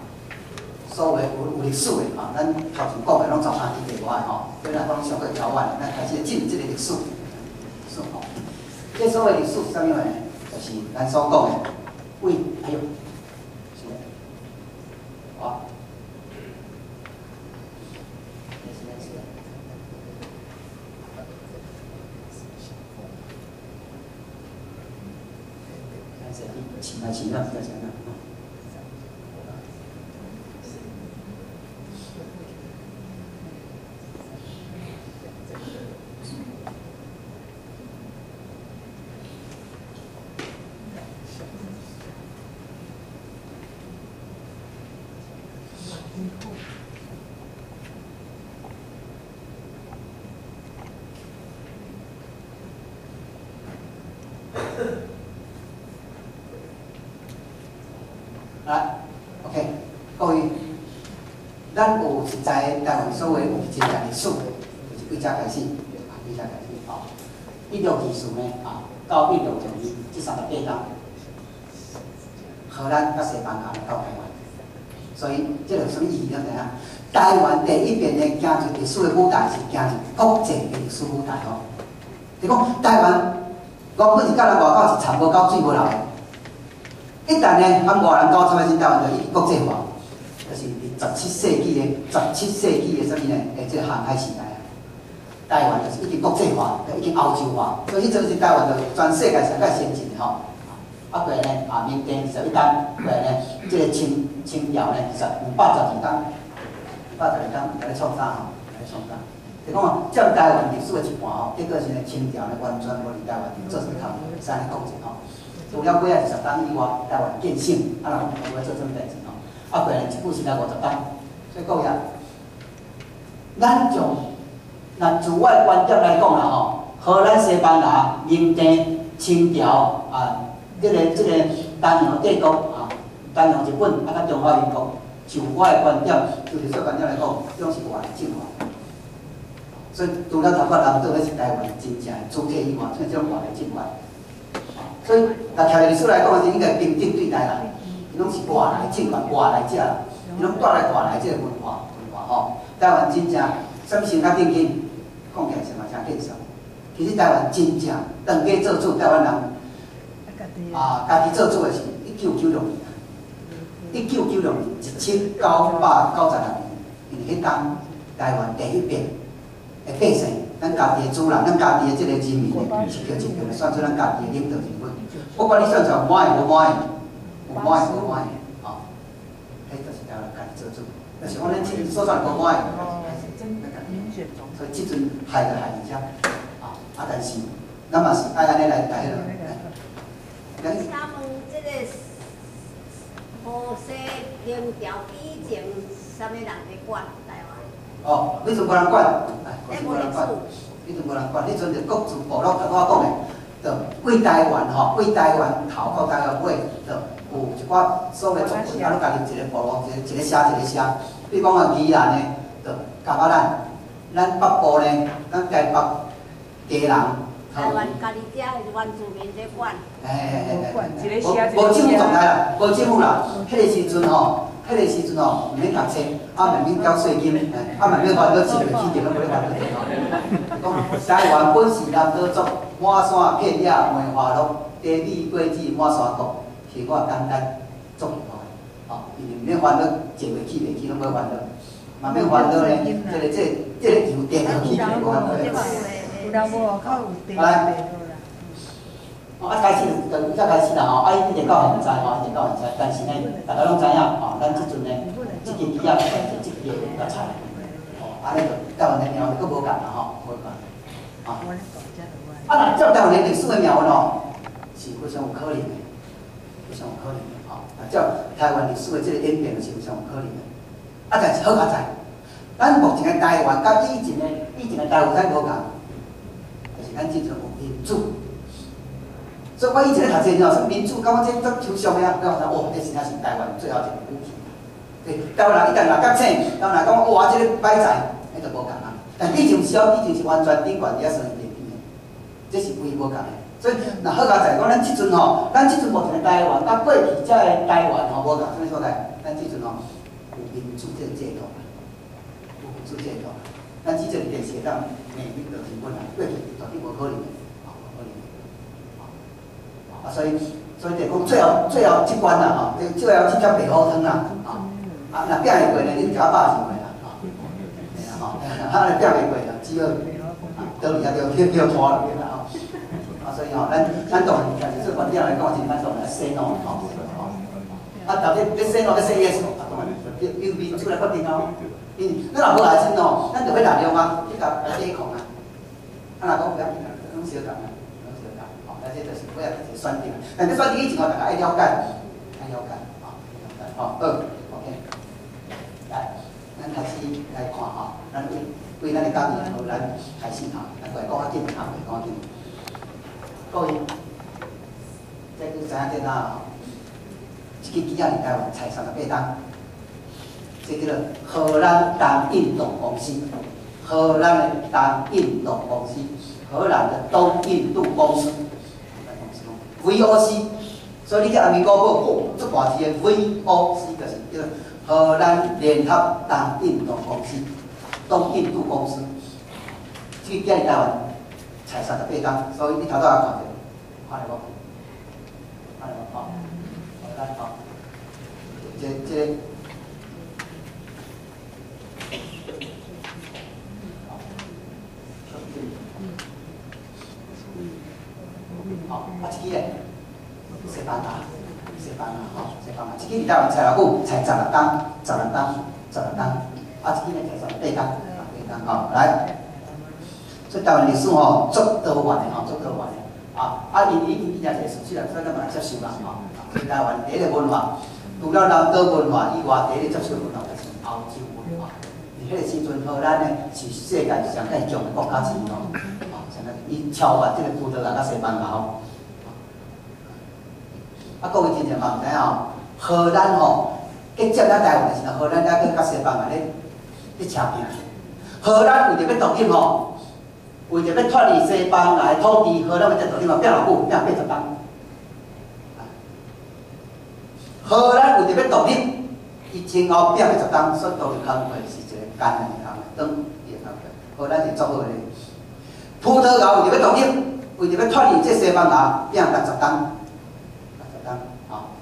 所謂有歷史的啊，咱頭前講的攏十三年以外吼，本來講上過遙遠，咱開始進入這個歷史，歷史吼。這所謂歷史是啥物呢？就是咱所講的，為哎喲，是啊，是。是啊是啊，是啊。來，OK，各位，咱有一在台灣所謂有真正歷史，就是對遮開始，啊，對遮開始，吼，1624呢，啊，到1692，這38冬，荷蘭佮西班牙來到台灣，所以這個啥物意義？你知影？台灣第一遍呢，行入歷史的舞台是行入國際的歷史舞台哦。就講台灣原本是佮人外口是田無夠水無流的。一旦呢，含外人交叉的時，台灣就已經國際化，就是佇十七世紀的啥物呢？這個航海時代啊，台灣就是已經國際化，已經歐洲化，所以彼陣時台灣就全世界上較先進的吼。啊，過來呢，啊，明鄭21冬，過來呢，這個清朝呢，212冬，212冬在咧創啥吼？在咧創啥？就講啊，佔台灣歷史的一半吼，結果是呢，清朝呢完全無佇台灣做啥物工，會使按呢講者吼。除了尾仔20冬以外，台灣建省，啊，若講無做啥物代誌吼，啊，過來一久時代50冬，所以各位啊，咱從若自我的觀點來講啦吼，荷蘭、西班牙、明鄭、清朝啊，這個東洋帝國啊，東洋日本啊，佮中華民國，就我的觀點，就歷史觀點來講，攏是外來政權。所以除了頭殼南島，彼是台灣真正的主體以外，所以這種外來政權。所以，若徛歷史來講，是應該平等對待啦。伊攏是外來政權，外來者，伊攏帶來外來這個文化吼。台灣真正啥物先較正經，講起來是嘛誠見笑。其實台灣真正當家做主，台灣人啊，家己做主的是1996年啊。1996年，1996年，因為彼當台灣第一遍的百姓，咱家己的主人，咱家己的這個人民呢，一票一票選出咱家己的領導人物。不管你選出來滿意無滿意，有滿意無滿意，吼，彼就是台灣家己做主。但是講咱這所選無滿意，所以這陣害就害佇遮，啊，但是咱嘛是愛按呢來來彼落。請問這個河西明朝以前，啥物人伫管台湾？哦，彼阵无人管，哎，无人管，彼阵无人管，彼阵就各自部落，头拄仔讲的，就对台湾吼，对台湾头到台湾尾，就有一寡所谓族群，啊，拢家己一个部落，一个一个社一个社。比如讲啊，宜兰的，就夹仔咱，咱北部呢，咱台北基隆。台湾家己遮原住民在管。嘿嘿嘿嘿，无无政府状态啦，无政府啦，彼个时阵吼。彼个时阵吼，毋免读册，啊嘛免缴税金，啊嘛免烦恼饲袂起，拢无咧烦恼吼。讲台湾本是南岛族，满山遍野梅花落，茶米果子满山国，生活简单，足幸福的，吼，伊毋免烦恼坐袂起袂起，拢无烦恼，嘛免烦恼呢，这个油电落去，无烦恼。有人无？较有地。来。啊，开始就才开始啦吼，啊，一直到现在吼，一直到现在，但是呢，大家拢知影吼，咱这阵呢，这支旗仔就是这支甲菜，吼，按呢就台湾的命运阁无仝啦吼，无仝，啊，啊，若照台湾的历史的命运吼，是非常有可能的，非常有可能的吼。啊，照台湾历史的这个演变是非常有可能的。啊，但是好佳哉，咱目前的台湾佮以前的台湾咱无仝，就是咱这阵有民主。所以我以前咧读册时，吼，民主感觉这足抽象的啊，我讲哦，这真正是台湾最后一个武器。对，台湾人一旦若觉醒，台湾人讲哇，这个歹在，彼就无仝啊。但以前毋是哦，以前是完全顶悬伫遐算地边的，这是唯无仝的。所以若好佳哉讲，咱这阵吼，咱这阵目前的台湾，佮过去遮的台湾吼无仝，啥物所在？咱这阵吼有民主这个制度，有民主制度。咱只这个电视会当骂领导人物啦，过去绝对无可能的。啊，所以就讲最后这关啦，吼，最后这粒白虎汤啦，吼，啊，若拼会过呢，恁食饱是袂啦，吼，嘿啦吼，啊，若拼袂过啦，只好倒去遐叫叫拖落去啦，吼。啊，所以吼，咱当然，但是做馆长来讲，是咱当然洗脑，吼，啊，到底欲洗脑欲 say yes，啊，当然由民主来决定哦。因咱若无爱心哦，咱就欲力量啊，去共抵抗啊。啊，若讲不要紧啦，拢相仝啊。啊，这就是尾仔一个选择。但这选择以前吼，大家爱了解，爱了解，吼，了解，吼，好，OK。来，咱开始来看吼，咱为为咱的家己荷兰开始吼，来过来讲较紧，啊，讲较紧。各位，这你知影这哪吼？这支旗仔伫台湾采38冬，这叫做荷兰东印度公司，荷兰的东印度公司，荷兰的东印度公司。VOC，所以你去阿明古堡，哦，足大字的 VOC 就是叫做荷兰联合东印度公司，东印度公司。这个伫台湾采38冬，所以你头拄仔看著，看著无？看著无？吼，荷兰吼，这个，吼，啊，这支咧，西班牙，西班牙吼，西班牙，这支伫台湾采偌久？采16冬，16冬，16冬，啊，这支咧采38冬，八冬吼，来，所以台湾历史吼，足多元的吼，足多元的，啊，啊，因已经变成一个事实啦，所以咱嘛来接受啦，吼。台湾第一个文化，除了南岛文化以外，第一个接受文化就是欧洲文化。伫彼个时阵，荷兰呢是世界上盖强的国家之一哦，哦，上个伊超越这个葡萄牙佮西班牙吼。啊，各位听众嘛，毋知影吼，荷兰吼，去占咱台湾的时阵，荷兰才去佮西班牙咧扯拼。荷兰为著欲独立吼，为著欲脱离西班牙的统治，荷兰欲独立嘛，拼偌久？拼80冬。荷兰为著欲独立，伊前后拼80冬，所以独立工课是一个艰难的工课，当伊的工课。荷兰是足好的。葡萄牙为著欲独立，为著欲脱离这西班牙，拼60冬。60冬，吼，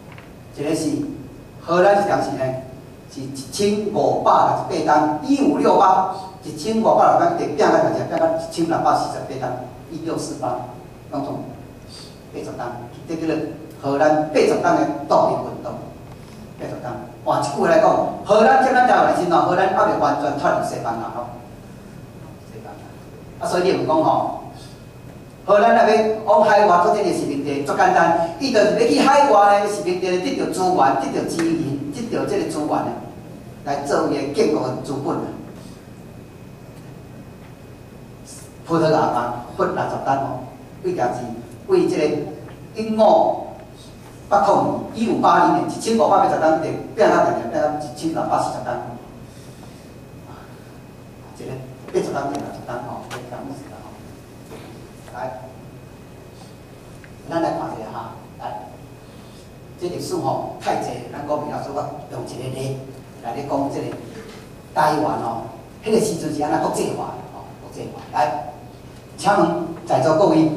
一个是荷兰是当时呢，是1568冬，1568，1568冬，拼到多少？拼到1648冬，1648，拢总80冬，这叫做荷兰80冬的独立运动。80冬，换一句话来讲，荷兰占咱台湾的时阵，荷兰还未完全脱离西班牙吼，西班牙。啊，所以你毋讲吼，好，咱若欲往海外做這个殖民地，足簡單，伊就是欲去海外的殖民地，得著資源，得著錢銀，得著這个資源啊，來做伊的建國的資本啊。葡萄牙嘛，罰60擔哦，幾條錢？為這个1580年，1580年，1580擔地變到變變到1640擔。一个80擔變60擔吼，這個意思啦吼。來，咱來看一下哈，來，這歷史吼太濟，咱講袂了，所以我用一個例來咧講這個台灣吼，彼個時陣是按怎國際化吼，國際化。來，請問在座各位，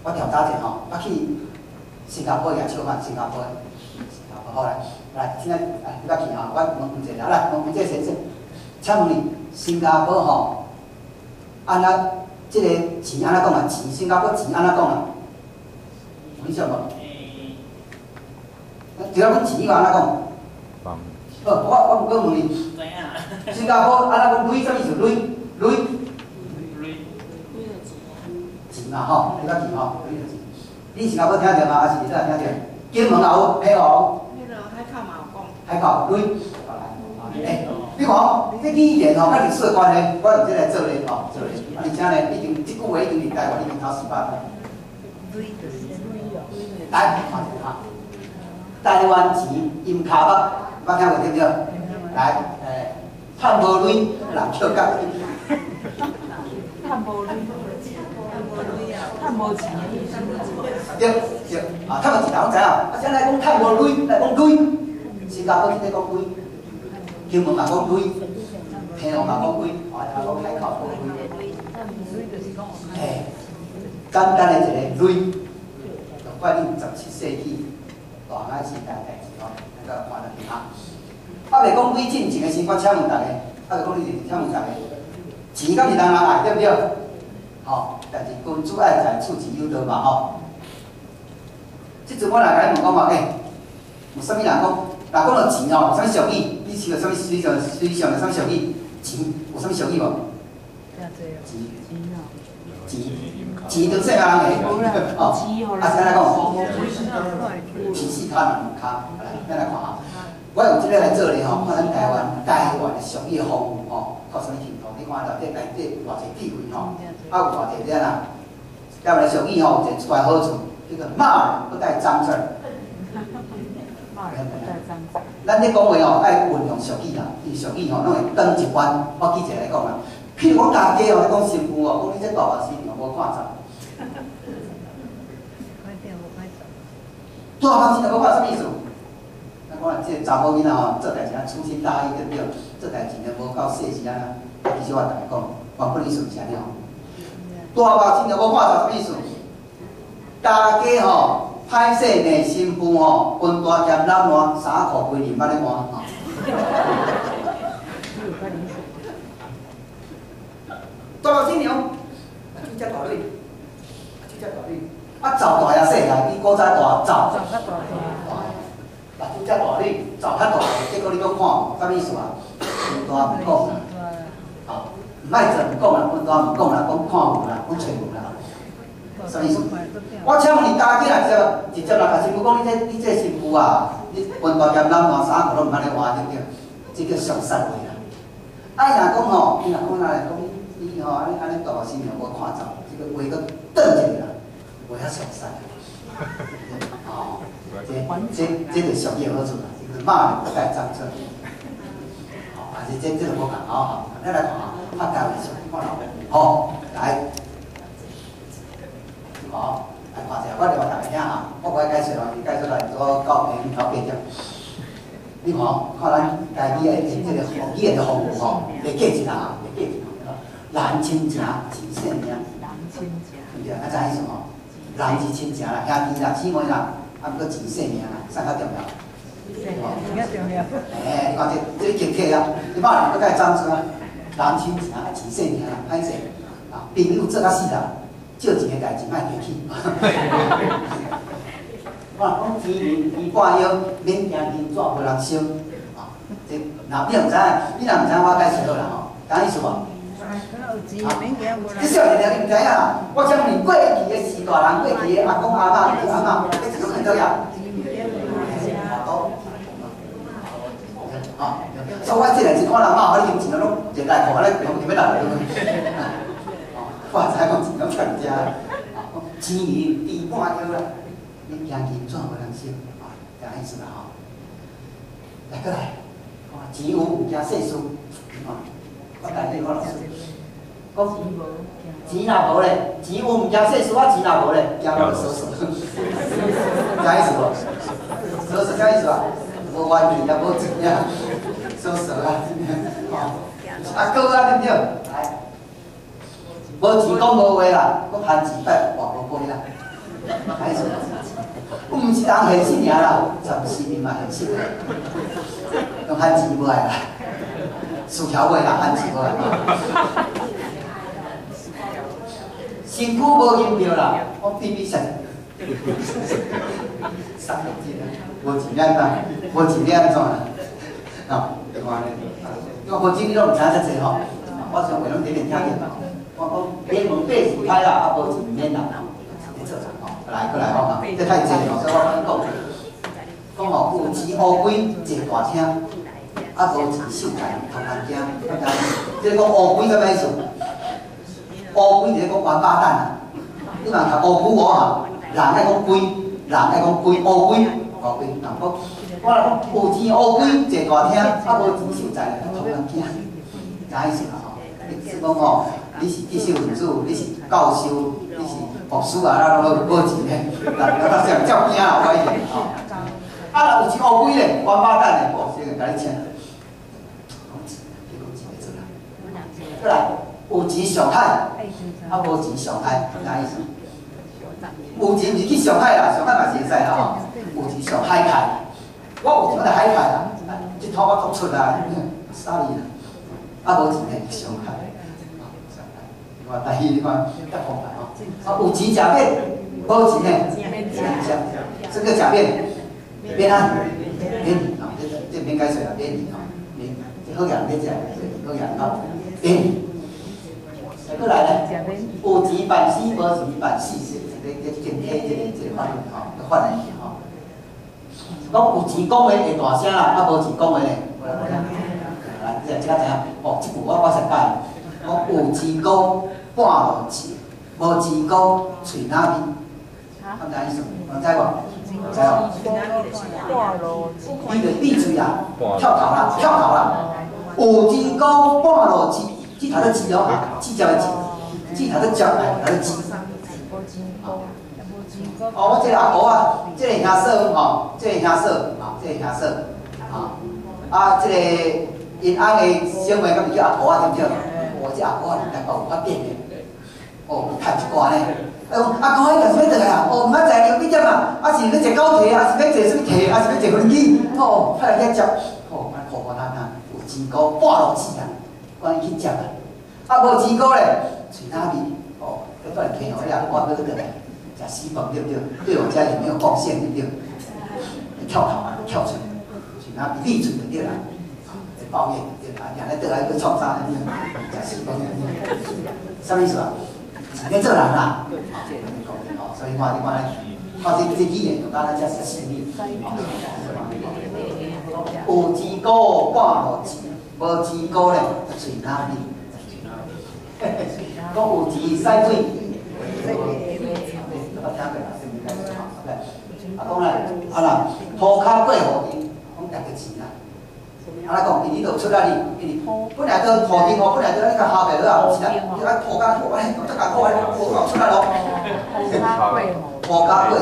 我調查者吼，我去新加坡也笑看新加坡，新加坡好來，來，現在來你捌去吼，我問問一下，來問問這個先生，請問你新加坡吼，按怎這個錢按怎講啊？錢新加坡錢按怎講啊？有印象無？除了講錢以外，按怎講？好，我我問你，新加坡按怎講？鐳啥物意思？鐳鐳錢嘛吼，你捌去吼？鐳就是錢。你新加坡聽著嗎？還是佇倒聽著？金門也有，澎湖有。彼落海口嘛有講。海口鐳，好來，欸，你看哦，這語言吼，佮歷史的關係，我用這來做例吼，做例。啊，而且呢，已經這句話已經佇台灣已經頭400年。來，看一下哈，台灣錢陰跤目，捌聽過對不對？來，欸，趁無鐳，人笑甲。趁無鐳，趁無錢的意思。對對，啊，趁無錢，人攏知影。啊，啥來講趁無鐳，來講鐳，新加坡這個講鐳，金門嘛講鐳，澎湖嘛講鐳，啊，也講海口講鐳。欸，簡單的一個鐳，就反映17世紀大航海時代代誌吼，咱閣看落去哈。啊，袂講鐳進前的時，我請問大家，啊，袂講鐳進前，請問大家，錢敢是人人愛，對不對？吼，但是君子愛財，取之有道嘛，吼。這陣我若共你問講嘛，欸，有啥物人講？若講到錢吼，有啥物俗語？你想到啥物？你想，你想著啥物俗語？錢有啥物俗語無？錢，錢，錢當細漢人的，吼。啊，是按怎講？錢四跤兩跤，來，咱來看哈。我用這個來做例吼，看咱台灣台灣的俗語豐富吼，到啥物程度？你看內底內底偌濟智慧吼，啊有偌濟這啦。台灣的俗語吼，有一個出來好處，叫做罵人不帶髒字兒。罵人不帶髒字。咱咧講話吼，愛運用俗語啦，因為俗語吼，攏會轉一彎。我舉一個來講啦，譬如講大家吼咧講新婦哦，講你這大目新娘無看鏘。大目新娘無看啥物意思？咱講啊，這個查某囡仔吼，做代誌啊，粗心大意對不對？做代誌呢，無夠細緻啊。其實我逐家講，原本意思是按呢吼。大目新娘無看鏘啥物意思？大家吼，歹勢罵新婦吼，溫大劍攬爛，衫褲規日毋捌咧換吼。大目新娘，啊，水遮大蕊，啊，水遮大蕊，啊，灶大也細啦，比古早大，灶。灶較大。目睭遮大蕊，灶較大，結果你閣看，啥物意思啊？溫大毋講啦，吼，毋愛做毋講啦，溫大毋講啦，講看無啦，講揣無啦，啥物意思？我請問你，家己若直接直接若共新婦講，你這新婦啊，你溫大劍攬爛，衫褲攏毋捌咧換，對不對？這叫俗殺話啦。啊，伊若講吼，伊若講哪來講你你吼，按呢按呢大目新娘無看鏘，這個話閣轉一下啦，話較俗殺。哦，這這就是俗語的好處啦，這個罵人不帶髒字。吼，啊，這就無仝吼，吼，咱來看吼，啊，台灣俗語看落，吼，來，吼。來看者，我另外逐家聽哈，我無愛解說哦，伊解說來做到下頭八點。你看，看咱台語的這個語言的豐富吼，會記一下，會記一下。人親情，錢性命。人親情。對不對？啊，知影意思無？人是親情啦，兄弟啦，姊妹啦，啊，毋過錢性命啦，啥較重要？性命較重要。欸，你看這這集體啊，你罵人閣帶髒字啊，人親情啊，錢性命啦，歹勢啊，朋友做甲死啦。借錢的代誌莫提起。我若講錢魚半腰，免驚銀紙無人收。啊，這若你毋知影，你若毋知影，我解釋好啦吼，知影意思無？这少年人你毋知影啦，我请问过去的时大人，过去的阿公阿嬷、阿嬷，你一种看到呀？啊，所以我这来是看人骂我，你钱拢一内裤，安尼拢就欲落来。我知讲钱拢欠遮，钱银猪半腰啦，你惊金纸无人收，啊，这意思啦吼。来，过来，钱有毋惊世事，看，我台语我老师讲钱若无咧，钱有毋惊世事，啊钱若无咧，惊我就锁锁，啥意思无？锁锁啥意思啊？无冤气也无钱啊，锁锁啊，吼，啊哥啊对不对？来，无钱讲无话啦，阁番钱拜活无杯啦，啥意思？毋是人现实尔啦，十四面嘛现实，用番钱无爱啦，薯条袂啦，番钱无爱。身躯无银票啦，我比比啥？三个字啦，无钱安怎？无钱你按怎啦？啊，你看咧，我无钱你拢毋知影遮济吼，我上回拢伫咧听见。我讲连门八字歹啦，啊无钱毋免啦，你做吼，来过来吼，这太济吼，所以我讲讲，讲吼有钱乌龟坐大厅，啊无钱秀才头壳惊，这个讲乌龟啥物意思？乌龟就是讲王八蛋啊！你若读乌龟无啊？人爱讲龟，人爱讲龟，乌龟，乌龟。人讲，我若讲有钱乌龟坐大厅，啊无钱秀才头壳惊，知影意思啦吼？你是讲吼，你是知识分子，你是教授，你是博士啊，咱拢无钱咧，人人这样照惊啦，我意思吼。啊，若有钱乌龟咧，王八蛋咧，哦，这个共你请。讲钱，你讲钱会做啦。过来，有钱上海，啊无钱上海，啥意思？有钱毋是去上海啦，上海嘛是会使啦吼。有钱上海开，我有钱我就海开啦，这套我都出啦，啥哩啦？啊无钱咧上海，上海，你看台语你看较方便吼。啊有钱食面，无钱咧免食，这个食面，免啊，免啊，这免解释啦，免吼，免，这好人免食，好人吼，免。过来咧，有钱办事，无钱办死事，这这这这这法律吼，法律吼。讲有钱讲话会大声啦，啊无钱讲话咧，无啦无啦。来，这这知影？哦，这句我上喜讲有钱讲半路钱，无钱讲喙若味。敢知意思？知无？知无？你就闭嘴啦，跳头啦，跳头啦。有钱讲半路钱。字头咧字哦，字接的字，字头咧接，头咧字。哦，我这个阿婆啊，这个兄嫂吼，这个兄嫂啊，这个兄嫂啊，啊，这个𪜶翁的小妹，敢是叫阿婆啊，对毋对？哦，这阿婆啊，台北有发展的，哦，有趁一寡呢。哎，阿公，你若是欲转来啊？哦，毋捌在牛逼点啊？啊是欲坐高铁，啊是欲坐啥物铁，啊是欲坐飞机？哦，派来遐接，哦，安苦苦难难，有钱高半路钱啊！赶紧去接啊！啊，无钱过咧，喙若味哦，要蹛伫坑吼，你阿我欲转来，食死饭对不对？对我家也没有贡献对不对？跳头啊，跳出来，喙若味闭嘴就对啦，会抱怨就对啦，啊，咧转来阁创啥？食死饭，啥物意思啊？是咧做人啦，哦，所以看你看咧，看这语言就敢若遮细腻，有钱过半路钱。无钱过咧，喙若味。讲有钱使鬼，我听过啦，啥物解释吼？啊讲咧，啊啦，涂跤过雨顶，讲值个钱啦。啊来讲，因为你著出力，因为本来都涂顶吼，本来都你甲下袂落啊，是啦，你啊涂跤涂哎，足艰苦的，无够出力咯。涂跤过雨，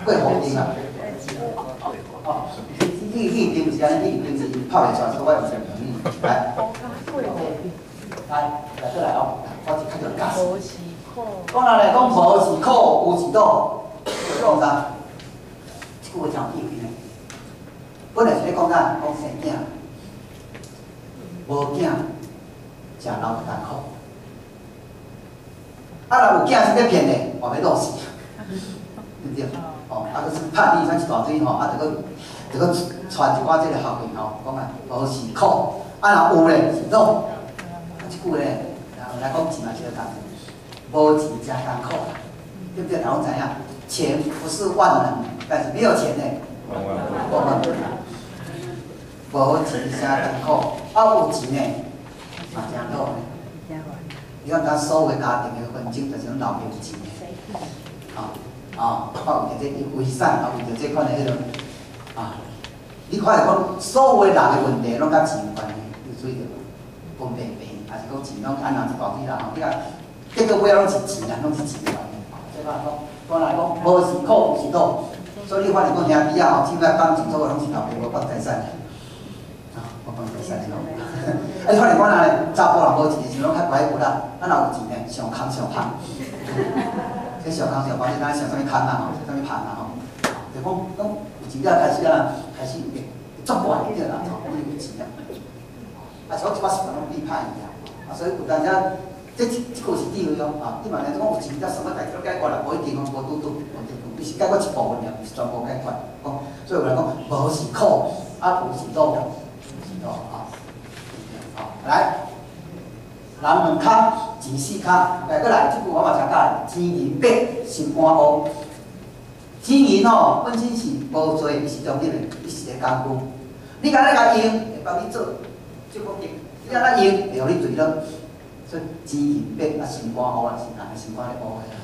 过雨顶啊。哦。你一定是按呢，你一定是拍袂出来，所以我毋是来，来，来过来哦，我是较着教。讲人来讲，无是苦，有是赌。讲啥？这句话真有意味呢。本来是咧讲啥？讲生囝，无囝，食老就艰苦。啊，若有囝是咧骗的，嘛欲落死，对毋对？哦，啊，阁是叛逆，煞一大堆吼，啊，就阁。就阁传一寡这个学问吼，讲啊，无是苦，啊，若有咧是惱。啊，這句咧，來講錢嘛是相仝，無錢誠艱苦，對不對？大家攏知影，錢不是萬能，但是沒有錢呢，萬萬不能。無錢誠艱苦，啊有錢呢，嘛誠惱呢。你看，咱所有的家庭的紛爭，就是攏老爸有錢的，啊啊，啊為著這遺產，啊為著這款的彼個，啊，你看著講，所有的人的問題攏佮錢有關係，有注意著無？分病病，抑是講錢攏按怎一大堆啦吼，你看，結果尾仔攏是錢啊，攏是錢的關係。這擺講，講來講，無是苦，有是惱，所以你發現講兄弟仔吼，起碼感情做攏是老爸無管財產的，啊，無管財產的吼。啊，你發現講哪咧？查埔人無錢的時陣，攏較乖骨力，啊，若有錢呢，上空上芳。這上空上芳，你知影上啥物空啊？吼，上啥物芳啊？吼，就講講有錢了開始啊，開始會作怪對啦，吼，因為有錢啊。啊，是講一寡習慣攏變歹去啊。啊，所以有當時這這這句是智慧哦，啊，你嘛若講有錢，才什麼代誌攏解決啦，無一定哦，無拄拄，無一定，伊是解決一部分爾，毋是全部解決。講，所以有人講，無是苦，啊，有是惱，是惱啊。好，來，人兩跤，錢四跤，來，閣來，這句我嘛誠佮意，錢銀白，心肝烏。錢銀吼，本身是無罪，伊是中立的，伊是一个工具。你敢若共用，會幫你做祝福的；你敢若用，會予你墜落。所以錢銀白啊，心肝烏啊，是人的心肝咧烏的啦。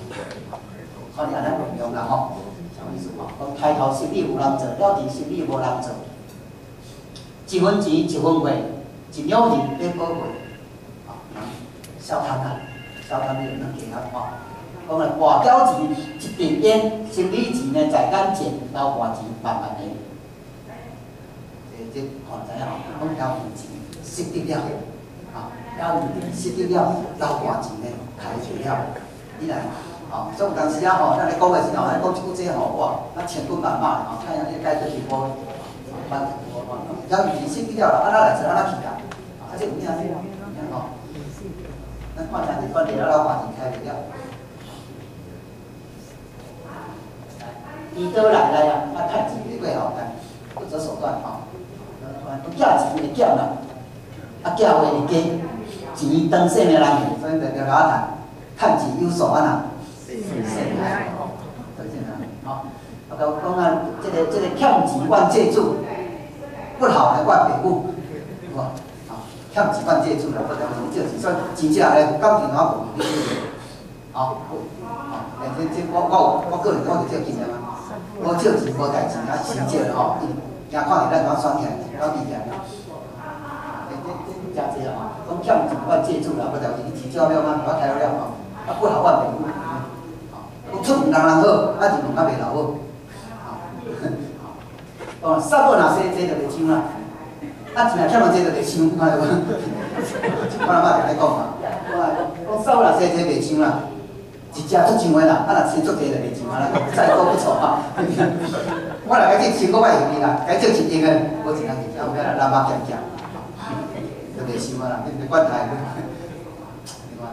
看你按怎運用啦吼，啥意思吼？講抬頭生意有人做，了治生意無人做。一分錢一分貨，一兩銀變寶貝。啊，小貪啊，小貪你就兩加啊吼。講來跋筊錢一袋煙，生理錢呢在眼前，流汗錢慢慢來。這看知影吼？講了錢失得了，啊，了失得了，流汗錢呢開袂了，你來，吼，所以有當時啊吼，咱咧講的時候，咱講這句這吼，哇，那千軍萬馬吼，太陽你解做一波，萬了錢失得了啦，啊，咱來做按怎去啊？啊，這有影，有影吼。咱看下這關鍵了，流汗錢開袂了。伊倒來來啊，啊，趁錢袂過吼，不擇手段吼。寄錢會減啦，啊，寄話會加，錢當性命人去，所以就著老趁，趁錢有數按怎？性命，對性命，吼。啊，講講啊，這個欠錢怨債主，不好來怪爸母，有無？啊，欠錢怨債主啦，不然借錢，所以錢借來感情我無，你這個，好，好，欸，這我個人我就這個經驗啊，我借錢無代誌，啊，錢借了吼，驚看著咱怎選起來，怎比起來。欸，這這誠濟吼，講欠錢怨債主啦，無代誌，你錢借我了嗎？我開了了吼，啊，不好怨爸母，講出門人人好，啊，入門較袂老好。哦，殺某若生這就袂傷啦，啊，錢若欠人濟就袂傷，看著無？我阿媽定咧講啊，我講殺某若生這袂傷啦，一食出上的啦，啊，若生足濟就袂傷啊，再多不愁啊。我若共借千五塊用去啦，共借一億的，無錢人去，後尾啦，老媽欠欠，就袂傷啊啦，你別管他。你看，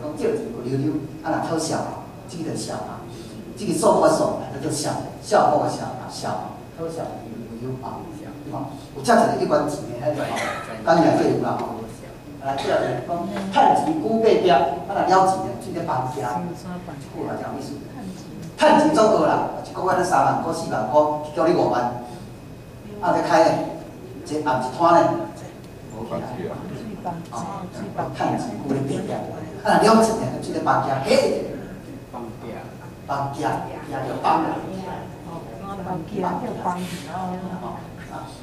講借錢有溜溜，啊，若討笑，這個就笑啊，這個數我數，叫做笑，笑我笑啊，笑，討笑有溜啊，你看，有遮一個一關錢的，彼個吼，當然這有啦吼。來，這個講趁錢久爬壁，啊若了錢的，這個房價，這句話真有意思。趁錢足夠啦，一個月咧3萬塊、4萬塊，叫你5萬，啊，咧開咧，一暗一攤咧，無去啊。哦，趁錢久咧爬壁，啊若了錢的，這個房價，嘿，房價，房價，價就房啦。房價叫房。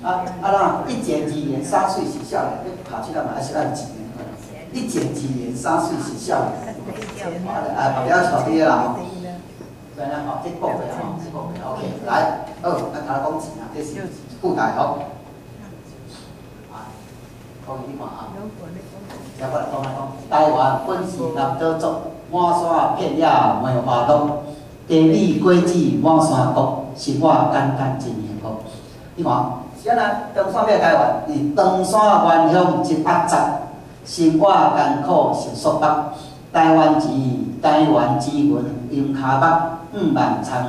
啊啊啦！一剪幾年，3歲是少年，你讀起來嘛，還是按錢的。一剪幾年，3歲是少年。啊，不要吵這個啦吼。對啦吼，這講過吼，這講過。OK，來，好，咱頭講錢啊，這是附帶吼。啊，講你看啊。接過來講來講，台灣本是南島族，滿山遍野梅花鹿，茶米果子滿山谷，生活簡單真幸福。你看。是按怎？長山欲台灣，佇長山原鄉真壓雜，生活艱苦是束縛。台灣錢，台灣錢銀用跤目，5萬田園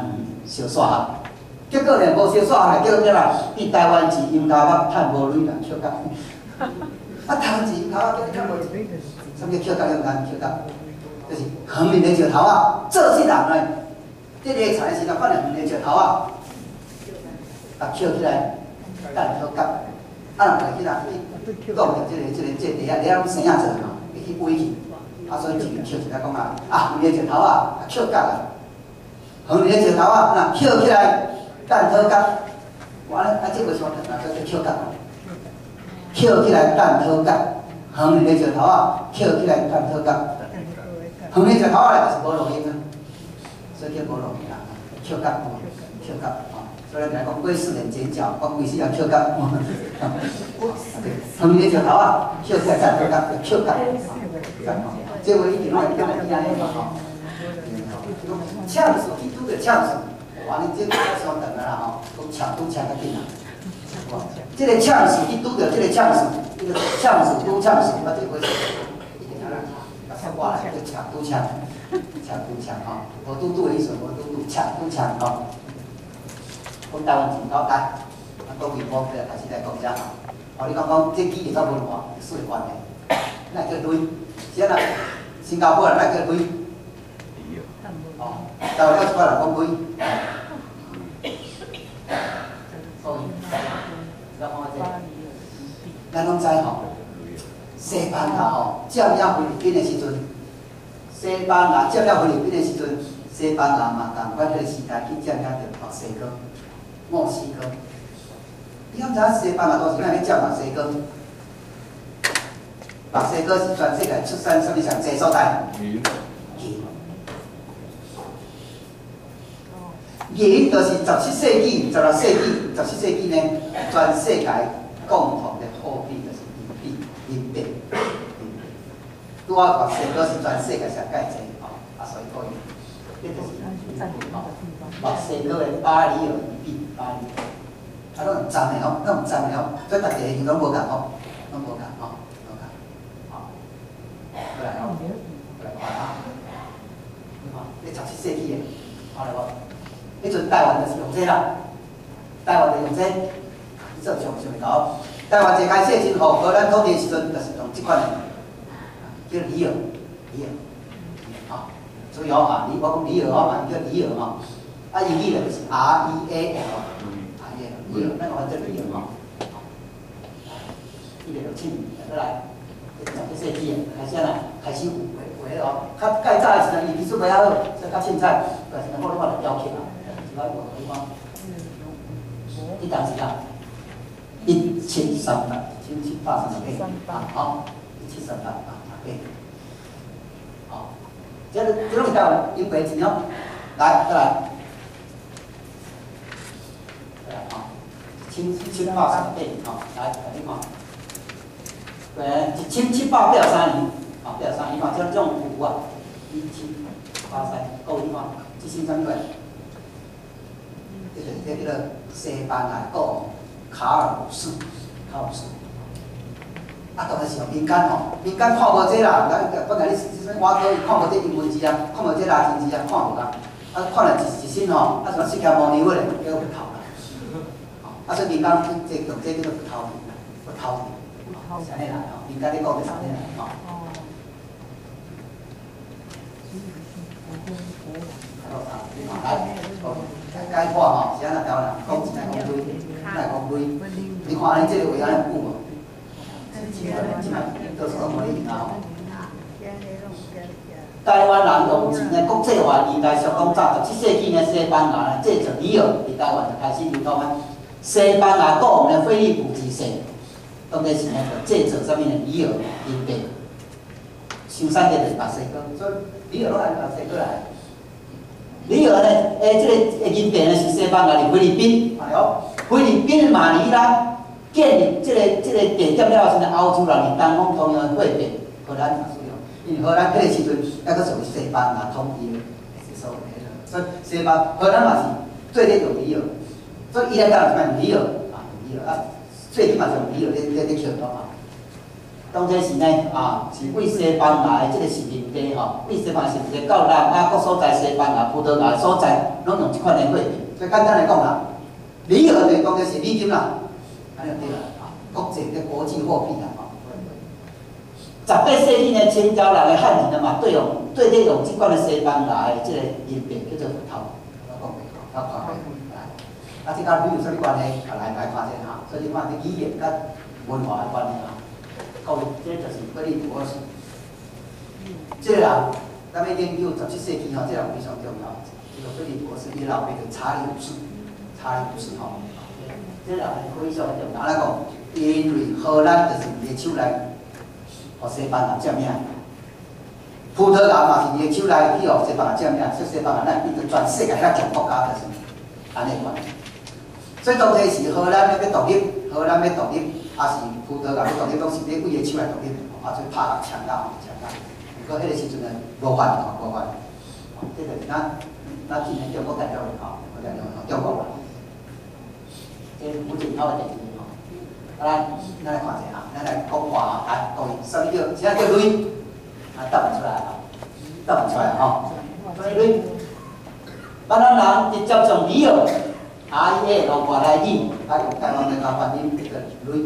燒煞合。結果呢，無燒煞合，結果啦，佇台灣錢用跤目，趁無鐳啦，笑甲。啊，台灣錢頭仔叫你趁無錢，啥物叫抾角？你毋知抾角？就是遠面的石頭仔，做世人呢，伫咧田的時陣，看著遠的石頭仔，啊，抾起來，等討角。啊，人家去哪去講著這個地仔，地仔攏生仔做吼，會去毀去。啊，所以一抾一個講啊，啊，遠的石頭仔，啊，抾角啊，遠的石頭仔，若抾起來，等討角。我咧啊，這個相同啊，叫做抾角。抾起來等討角，遠的石頭仔，抾起來等討角。遠的石頭仔咧，就是無路用啊，所以叫無路用啊，抾角，抾角，吼。所以咱來講，過四年剪腳，我規世人抾角。遠的石頭仔，抾起來等討角，叫抾角。這話一定攏會點來聽安尼嘛吼。嗆事去拄著嗆事，哇！你這相當啊啦吼，講嗆拄嗆較緊啊。這個嗆事去拄著這個嗆事，這個嗆事拄嗆事，啊，這回一定啊啦，甲說過來叫嗆拄嗆，嗆拄嗆吼，無拄拄的意思，無拄拄，嗆拄嗆吼。講台灣錢頭來，啊，講微波，開始來講遮吼。哦，你講講這語言甲文化歷史的關係，那叫鐳，是按怎？新加坡人那叫鐳。哦，台灣有一寡人講鐳。所以，你看這，咱攏知吼，西班牙吼佔領菲律賓的時陣，西班牙佔領菲律賓的時陣，西班牙嘛仝款彼個時代去佔領著墨西哥。墨西哥，你敢知影西班牙當時哪咧佔墨西哥？墨西哥是全世界出產啥物上濟所在？銀。銀就是17世紀、16世紀、17世紀呢，全世界共同的貨幣就是銀幣、銀幣。拄好墨西哥是全世界上蓋濟吼，啊，所以講伊，這就是銀幣吼。墨西哥的巴里爾銀幣，巴里爾，啊，攏用站的吼，攏用站的吼，所以逐個形攏無仝吼，攏無仝吼，無仝，吼，過來吼，過來看啊，你看，你17世紀的，看著無？彼陣台灣就是用這啦，台灣就用這，你做上上會到。台灣一開始真好，荷蘭統治時陣就是用這款的，叫里爾，里爾，吼，注意哦啊，我講里爾哦嘛，叫里爾吼。啊，英語咧就是 R E A L，R E A L，里爾，咱講做里爾吼。1670過來，17世紀的開始啦，開始有畫畫哦。較較早的時陣，伊技術袂遐好，所以較凊彩，但是呢，我咧看著雕刻啊，一擺畫你看，彼當時啊，1738，1738，吼，1738啊，八，吼，這個這攏是台灣英幣錢哦，來，再來。1738吼，來，來你看，對，1783年，吼，83，你看這種有啊，1783，各位你看，這是啥物貨？這個這叫做西班牙國王卡爾五世，卡爾五世。啊，當然是民間吼，民間看無這啦，咱本來你是啥物外國，伊看無這英文字啊，看無這拉丁字啊，看無啊，啊，看了一身吼，啊，像釋迦牟尼佛咧，叫佛頭啦。啊，所以民間這用這叫做佛頭錢啦，佛頭錢，是按呢來吼，民間咧講就是按呢來吼。來，解破吼，是按怎台灣人講錢愛講鐳，愛講鐳。你看按呢這個話按呢久無？到時攏無咧用啊吼。台灣人用錢的國際化年代相當早，17世紀呢，西班牙呢製造里爾佇台灣就開始流通啊。西班牙國王呢，菲利普二世，當時呢就製造啥物呢？里爾銀幣，生產地就是墨西哥，所以里爾攏來墨西哥來。里爾呢，這個銀幣呢是西班牙佇菲律賓，哎喲，菲律賓馬尼拉建立這個地點了後，時陣歐洲人佇東方同樣的貨幣，荷蘭嘛使用，因為荷蘭彼個時陣猶閣屬於西班牙統治的所在，所以西班荷蘭嘛是做咧用里爾。所以伊來台灣是用里爾啊，用里爾啊，最起碼是用里爾咧扣咯啊。當這時呢啊，是為西班牙的這個殖民地吼，為西班牙殖民地到南亞各所在，西班牙、葡萄牙所在，攏用這款的貨幣。所以簡單來講啦，里爾就當作是美金啦，按呢就對啦啊，國際的國際貨幣啦吼。18世紀呢，清朝人的漢人啊嘛，對用對咧用這款的西班牙的這個銀幣叫做頭，我講袂吼，我看過來。啊，這佮鐳有啥物關係？啊，來來看者哈。所以你看這語言佮文化的關係哈。各位，這就是菲利博士。這個人，咱欲研究17世紀吼，這個人非常重要。這個菲利博士，伊老爸叫查理五世，查理五世吼。這個人非常重要。按怎講？因為荷蘭就是伊的手內，予西班牙佔領。葡萄牙嘛是伊的手內去予西班牙佔領，所以西班牙咱變做全世界較強國家，就是按呢款。所以當時是荷蘭欲獨立，荷蘭欲獨立，抑是葡萄牙欲獨立，攏是咧對伊的手來獨立，啊，所以拍甲搶到搶到。毋過彼個時陣呢，無法吼，無法。這就是咱今年中國代表的吼，國代表吼，中國。這胡錦濤的弟弟吼。啊，咱來看者哈，咱來講話來，各位，啥物叫？啥叫鐳？啊，答唔出來啊，答毋出來吼。所以鐳，閩南人直接從里爾 R E A 落外來語，啊，用台灣來共發音叫做鐳。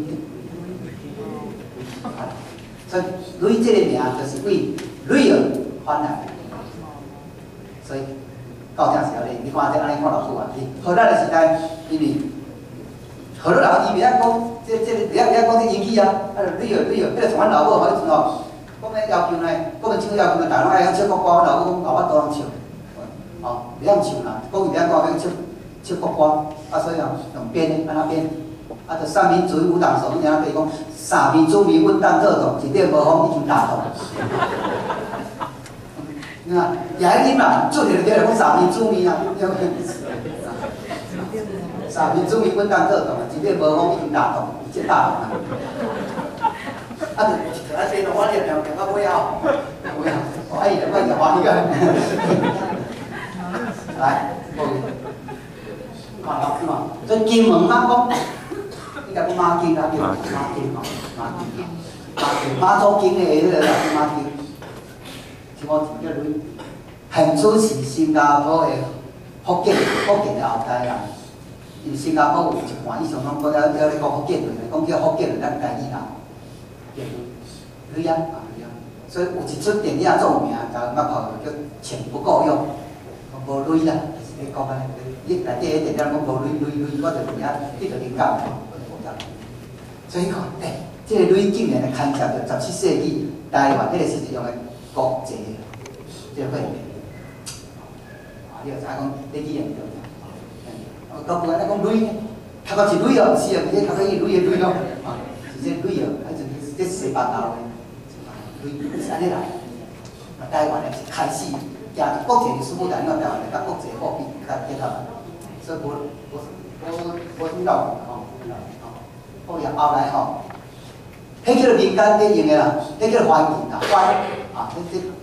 所以鐳這個名就是為里爾翻來。所以到這時候咧，你看這按呢看偌久啊？荷蘭的時代，因為荷蘭人伊袂曉講，這袂曉講這英語啊，啊，里爾里爾，彼個像阮老母彼陣吼，講欲要求呢，國民政府要求呢，逐个攏愛曉唱國歌，阮老母講無法度通唱，吼，袂曉唱啦，講伊袂曉講，欲唱唱國歌，啊，所以哦，用編的，按怎編？啊，就三民主義五黨手，你聽比如講，三民主義穩當做動，一點無風已經打動。你看，也愛啉啦，做著對講三民主義啊，三民主義穩當做動，一點無風已經打動，已經打動啊。啊，就一啊，這我念念念到尾後，尾後，我哎呀，我就歡喜啊。來，各位，看到看，這金門咱講，應該講媽經啊，叫媽經吼，媽經，媽經，媽祖經的彼個啦，媽經。像我叫鐳，現主是新加坡的福建的後代啦。因為新加坡有一半以上攏講了了咧講福建話，講叫福建話，咱家己人叫鐳啊，鐳啊。所以有一齣電影足有名，大家捌看過，叫錢不夠用，無鐳啦，就是咧講按呢。你內底彼電影講無鐳鐳鐳，我就佇遐得著靈感，所以講，欸，這個鐳竟然會牽涉著17世紀台灣彼個時陣用的國際這個貨幣。啊，你就知影講你語言對毋對？啊，閣有安呢講鐳，讀到一鐳哦，是啊，毋是讀到一鐳的鐳哦，啊，是這鐳哦，啊，就是這西班牙話，鐳是按呢來。啊，台灣的是開始行佇國際歷史舞台，你看台灣的佮國際貨幣較結合，所以無無無啥物鬧吼，吼。好呀，後來吼，彼叫做民間咧用的啦，彼叫做番銀啦，番啊，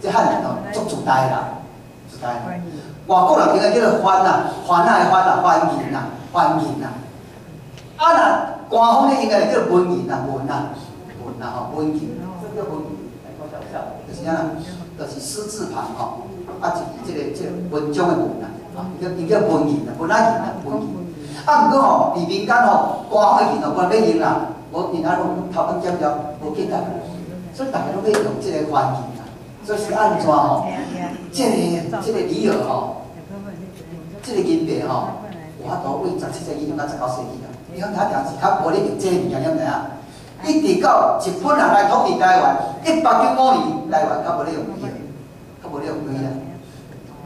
這漢人吼足自大啦，自大。外國人用的叫做番啊，番仔的番啊，番銀啦，番銀啦。啊若官方咧用的叫做文銀啦，文啊，文啊吼，文銀，啥物叫文銀？來講笑笑，就是按怎，就是師字旁吼，啊一這個文章的文啊，啊，伊叫文銀啦，文仔銀啦，文銀。啊，毋過吼，佇民間吼，官方的銀吼，無人欲用啦，無因阿攏偷工減料，無價值，所以逐家攏欲用這個番銀啦。所以是按怎吼？這個里爾吼，這個銀幣吼，有法度對17世紀用到19世紀啊。你看遐條是較無咧用這個物件，你知影？一直到日本人來統治台灣，1895年，台灣較無咧用鐳，較無咧用鐳啦。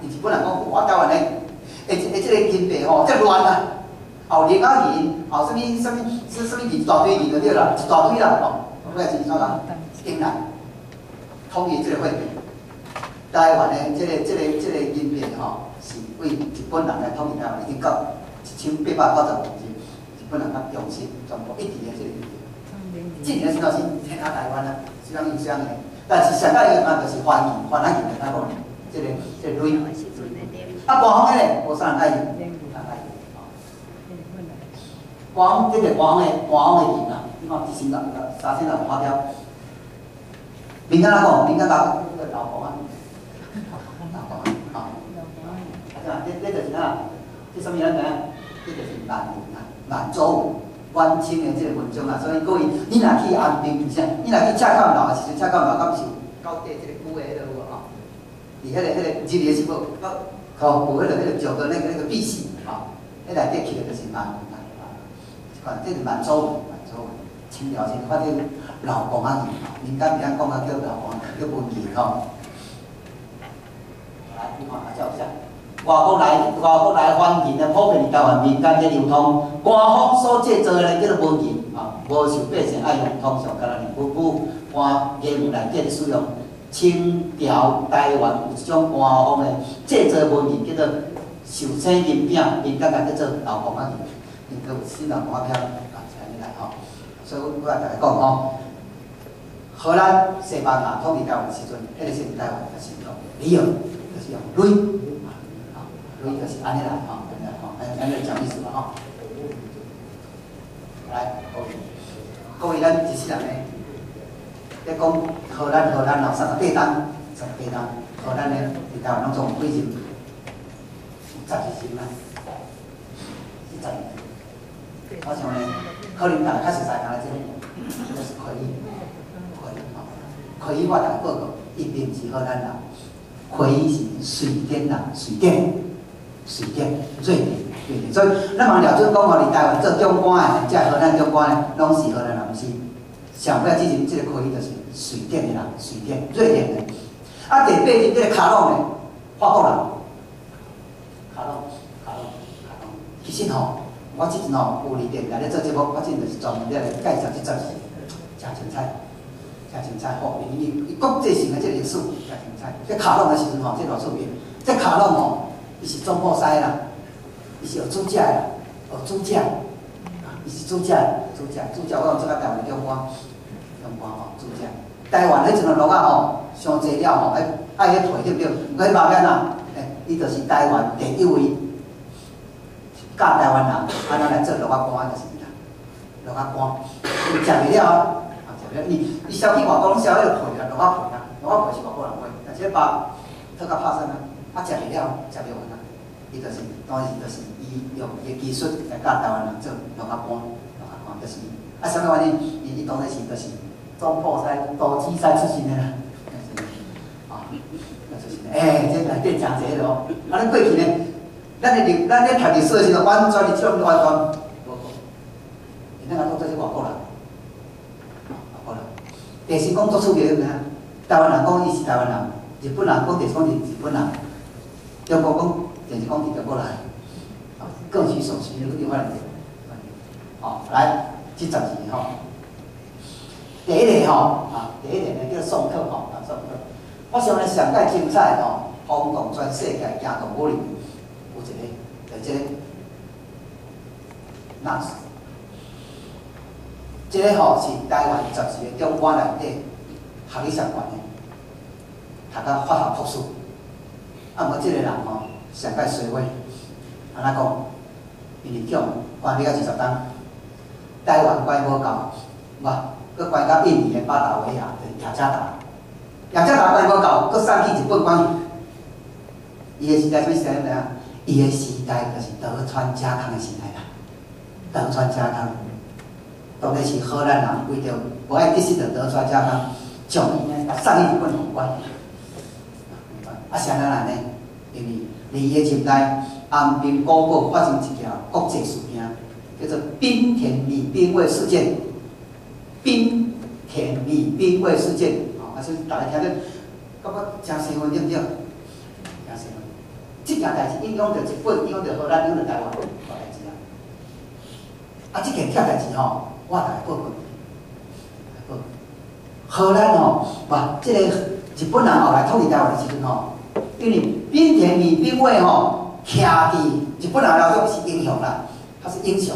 日本人講，我台灣的，會這個金幣吼，遮亂啊！後零仔銀，後啥物啥物啥物銀，一大堆銀就對啦，一大堆啦吼。尾仔是怎啊？英人統一這個貨幣，台灣的這個銀幣吼，是對日本人來統治台灣，已經到1895年，日本人較用心，全部一直的這個銀幣。這年是哪是天下台灣啊，是啷影響的？但是上蓋一個就是番銀，番仔銀就哪講？這個鐳。啊，官方的咧，無啥人愛用，無啥人愛用。官方這個官方的銀啊，你看一千六、3600發票。民間哪講？民間講這個老公啊，老公啊，啊，這就是啥？這啥物咱知影？這就是滿文啊，滿洲文，晚清的這個文章啦。所以各位，你若去安平，毋是，你若去赤崁樓的時陣，赤崁樓敢是有到底這個古的彼個有無吼？佇彼個入去是無？吼，有彼個石個那個壁隙，吼，彼內底刻的就是滿文啦，啊，這是滿洲文，滿洲文，清朝時發展老公仔字，民間袂曉講啊叫老公叫文字吼。來，你看啊，這有啥？外國來翻印的普遍佇台灣民間咧流通，官方所製造的叫做文字，啊，無受百姓愛用，通常敢若是文武官衙門內底咧使用。清朝台灣有一種官方的製造文字，叫做壽星銀餅，民間共叫做老公仔字，因閣有新老公仔片，啊，是按呢來吼。所以我來共大家講吼，荷蘭、西班牙統治台灣時陣，彼個時陣台灣就是用里爾，就是用鐳。鐳就是按呢來吼，按呢來吼，按呢講意思嘛吼。來，各位，各位，咱一世人呢，咧講荷蘭吼，38冬，38冬，荷蘭呢，佇台灣攏總有幾任？12任啊，是十二任。我想呢，可能大家較熟悉敢若這個，這個是奎因，奎因吼，奎因我逐家報告，伊並毋是荷蘭人，奎因是瑞典人，瑞典。瑞典、瑞典、瑞典，所以咱嘛了准講吼，佇台灣做長官的，這荷蘭長官的，攏是荷蘭人，毋是。上尾之前，這個奎因就是瑞典的人，瑞典、瑞典的。啊，第八任這個卡朗呢，法國人。卡朗、卡朗、卡朗。其實吼，我這陣吼有佇電台咧做節目，我這陣就是專門咧來介紹這十二個，誠精彩，誠精彩吼！因為伊國際性的這個歷史誠精彩。這卡朗的時陣吼，這偌趣味。這卡朗吼。伊是總鋪師啦，伊是學煮食的啦，學煮食，伊是煮食，煮食，煮食。我講做較台灣長官，長官吼煮食。台灣彼陣的滷仔吼，傷濟了吼，愛彼皮對毋對？毋過彼肉欲哪？欸，伊就是台灣第一位教台灣人按怎來做滷仔乾，就是伊啦。滷仔乾，伊食袂了啊，食袂了。伊燒去外國攏燒彼個皮啦，滷仔皮啦，滷仔皮是外國人買，但是彼肉脫較拍散啊，啊食袂了，食袂完啊。伊就是當時就是伊用伊的技術來教台灣人做滷仔乾，滷仔乾就是伊。啊，啥物原因？伊當時就是總鋪師、投資師出身的啦。啊，出身的。欸，這內底誠濟咯。啊，咱過去呢，咱咧讀歷史的時陣，完全是這種完全無講。咱若當做是外國人，外國人。電視講足趣味，你知影？台灣人講伊是台灣人，日本人講電視講是日本人，中國講。就是講佇中國來，各取所需，你有發現無？吼，來，這十二個吼，第一個吼，啊，第一個呢叫宋克吼，啊，宋克。我想呢上蓋精彩吼，轟動全世界，驚動武林，有一個，就這個，納斯，這個吼是台灣十二個長官內底學歷上懸的，讀到法學博士，啊，無這個人吼。上蓋衰火，按怎講？因為叫關了20冬，台灣關無夠，哇，閣關到印尼的巴達維亞，就是雅加達，雅加達關無夠，閣送去日本關。伊的時代啥物時代？你知影？伊的時代就是德川家康的時代啦。德川家康，當然是荷蘭人為著無愛得失著德川家康，將伊呢送去日本予關。啊，啥人來呢？因為佇伊的任內，安平古堡發生一件國際事件，叫做濱田弭兵衛事件。濱田弭兵衛事件，吼，啊，所以大家聽著感覺誠新鮮，對毋對？誠新鮮。這件代誌影響著日本，影響著荷蘭，影響著台灣，大代誌啊。啊，這件拆代誌吼，我逐家報告。報告。荷蘭吼，哇，這個日本人後來統治台灣的時陣吼，因為濱田弭兵衛吼，徛佇日本人來講是英雄啦，他是英雄。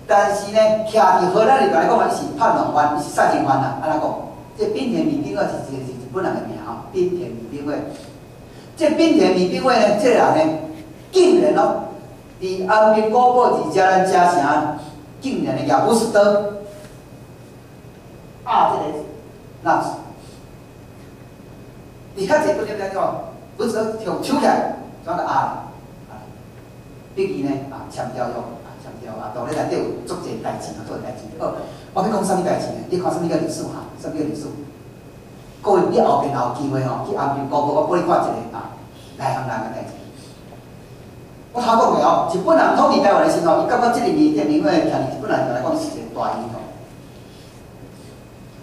但是呢，徛佇荷蘭立場來講，伊是叛亂犯，伊是殺人犯啦。按怎講？這濱田弭兵衛是一個日本人的名吼，濱田弭兵衛。這濱田弭兵衛呢，這個人呢，竟然哦，佇安平古堡佇遮咱遮城，竟然呢舉武士刀，壓這個納斯。佇較濟本點怎講？武士刀用手起來，怎個壓？啊，逼伊呢啊簽條約，啊，签条啊，当然內底有足濟代誌，足濟代誌。好，我欲講啥物代誌呢？你看啥物叫歷史哈？啥物叫歷史？各位，你後邊若有機會吼，去安平古堡，我陪你看一个啊，內行人的代誌。我頭講過哦，日本人統治台灣的時候，伊感覺這個物件，因為徛佇日本人來講是一個大英雄，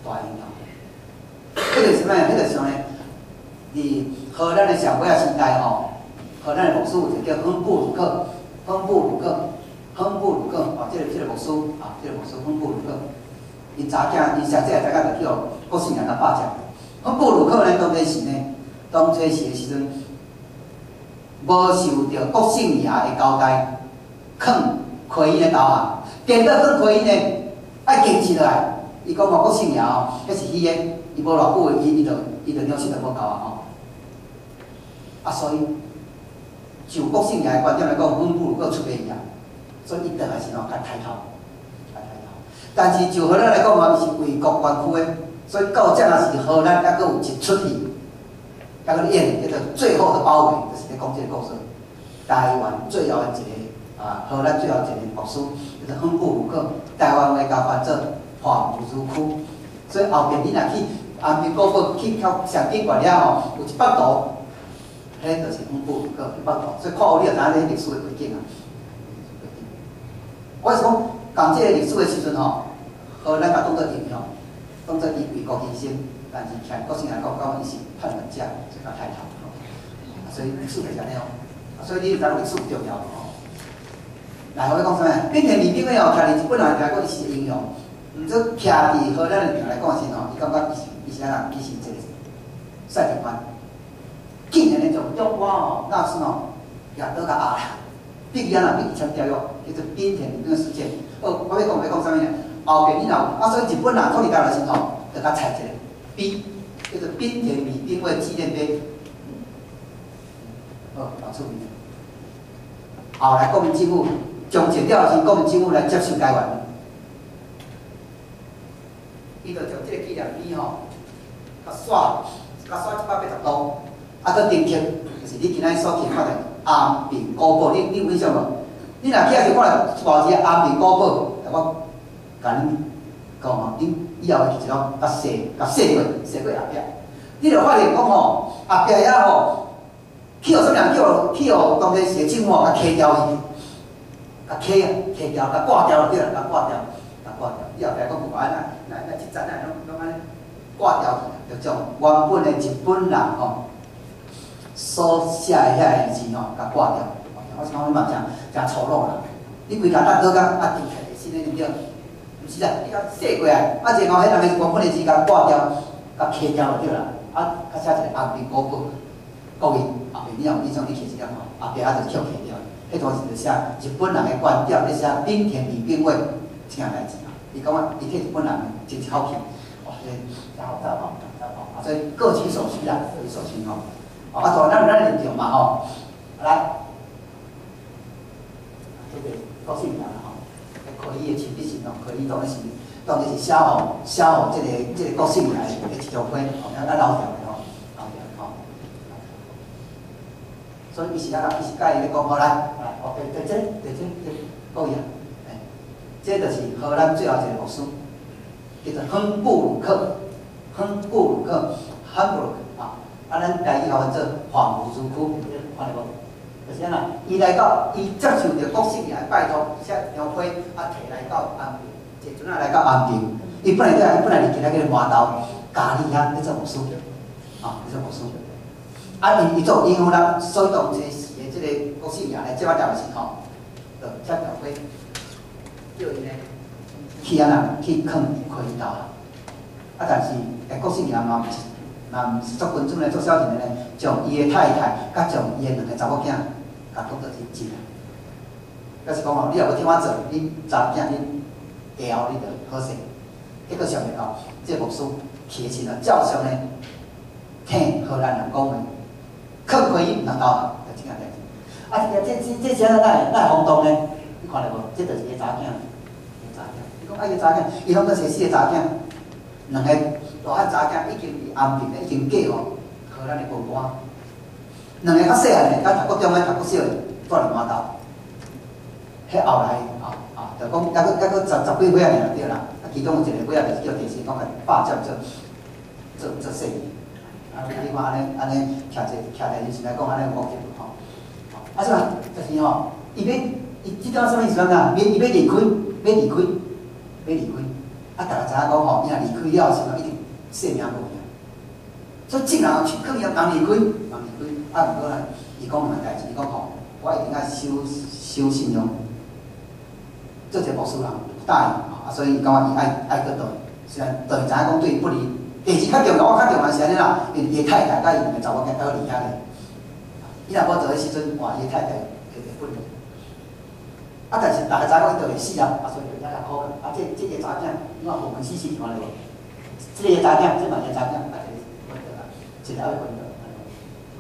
大英雄。彼個是啥物？彼個啥呢？佇荷蘭的上尾仔時代吼，荷蘭的牧師有一個叫亨布魯克，亨布魯克，亨布魯克，哦，這個牧師啊，這個牧師亨布魯克，𪜶查囝，𪜶上細漢就去予郭姓人共霸占。亨布魯克呢，當初是呢，當初是的時陣，無受著郭姓爺的交代，囥開因的投降，顛倒囥開因呢，愛堅持落來。伊講哦，郭姓爺哦，彼是虛的，伊無偌久，伊就糧食就無夠啊吼。啊，所以就郭姓爺的觀點來講，亨布魯克出賣伊啊，所以伊倒來時吼，共刣頭，共刣頭。但是就荷蘭來講吼，伊是為國捐軀的，所以到這若是荷蘭猶閣有一出戲，猶閣咧演叫做《最後的包圍》，就是咧講這個故事。台灣最後的一個啊，荷蘭最後一個牧師叫做亨布魯克，台灣話共翻做帆布如區。所以後邊你若去安平古堡去到上景館遐吼，有一幅圖，彼就是亨布魯克彼幅圖。所以看好你就知影這歷史的背景啊。我是講，講這個歷史的時陣吼，荷蘭共當作英雄，當作伊為國犧牲，但是徛國姓來講，感覺伊是叛亂者，所以共刣頭。所以歷史就是按呢哦。所以你知影歷史重要無吼？來，我欲講啥物？濱田李兵衛哦，徛佇日本人來講，伊是英雄。毋過徛佇荷蘭的立場來講時吼，伊感覺伊是按怎？伊是一個殺人犯。竟然呢，將中華吼納粹吼舉刀共壓啦，逼伊按怎？逼伊簽條約，叫做濱田李兵衛事件。好，我欲講欲講啥物呢？後邊你若有啊，所以日本人統治台灣時吼，就共裁一個碑，叫做濱田李兵衛紀念碑。好，老出名。後來國民政府終結了時，國民政府來接收台灣，伊就將這個紀念碑吼，共刷，共刷180度，啊，閣定刻，就是你今仔日所去看著安平古堡，你有印象無？你若去遐時看著大字安平古堡，我共恁講吼，恁以後會記一攏共洗，共洗過，洗過後壁，你就發現講吼，後壁遐吼，去予啥物人？去予當時的政府共磕掉去，共磕啊，磕掉，共掛掉對啦，共掛掉，共掛掉。你後壁講有啊，那這層啊，攏按呢掛掉去，就將原本的日本人吼所寫的遐个字吼，共掛掉。我是講你嘛誠誠粗魯啦，你規家搭倒甲啊，定起來新的對毋對？毋是啦，你共洗過來，啊，然後彼人的原本的字共掛掉，共磕掉就對啦。啊，較寫一個安平古堡，各位後壁你若有印象，你摕一點吼，後壁仔就去磕掉。彼當時就寫日本人的觀點，咧寫濱田李兵衛這件代誌啊。伊感覺伊替日本人真一口氣，哇，這真複雜吼，真複雜啊，所以各取所需啦，各取所需吼。啊，當然咱認同嘛吼，來，這個郭姓人吼，開伊的親筆信吼，開伊當然是寫予這個郭姓人的一張批，吼，咱留條的吼，留條吼。所以伊是按怎？伊是佮伊咧講好來，來，哦，對對，這對這對，各位啊，欸，這就是荷蘭最後一個牧師，叫做亨布魯克，亨布魯克，亨布魯克啊。啊，咱台語號做帆布如區，看著無？就是按怎？伊來到，伊接受著郭姓爺拜託，寫條批啊，提來到安平，坐船仔來到安平。伊本來佇其他叫做麻豆、嘉義遐咧做牧師，啊，咧做牧師。啊，伊做影響力，所以當初時的這個郭姓爺來接我條時吼，就寫條批，叫伊呢去按怎去囥開伊頭。啊，但是郭姓爺嘛毋是。嘛毋是足君子呢，足小心的呢，將伊的太太，佮將伊的兩個查某囝，共當做人質。抑是講吼，你若無聽我做，恁查某囝恁下後你就好勢。結果想袂到，這個牧師去的時陣，照常呢，聽荷蘭人講話，囥開伊毋通投降，就這件代誌。啊，這這這哪會轟動呢？你看著無？這就是伊的查囝，伊查囝。你講啊，伊的查囝，伊攏總生四個查囝，兩個大漢查囝已經佇安平咧，已經嫁予荷蘭的高官。兩個較細漢的，較讀國中的、讀國小的，蹛佇麻豆。彼後來啊啊，就講猶閣猶閣十幾歲仔爾對啦。啊，其中有一個尾仔就是叫鄭成功來霸佔做生意。啊，你看按呢按呢，徛者徛在人前來講，按呢有講者無吼？啊，啥？就是吼，伊欲伊這段啥物意思啊？欲伊欲離開，欲離開，欲離開。啊，逐家知影講吼，伊若離開了時陣，一定性命無去。所以眾人勸伊毋通離開，毋通離開。啊，毋過呢，伊講兩个代誌，伊講吼，我一定愛守守信用，做一个牧師人答應。啊，所以伊感覺伊愛愛閣轉，雖然轉知影講對伊不利。第二較重要，我較重要是按呢啦，因為伊的太太佮伊兩个查某囝都佇遐咧。伊若無轉的時陣，哇，伊的太太會不利。啊，但是逐家知影講伊就會死啊，啊，所以就遐較苦。啊，這個查囝，你看虎門死死看著無？這个查囝，這嘛一個查囝，啊，一个昏倒啊，一个還未昏倒。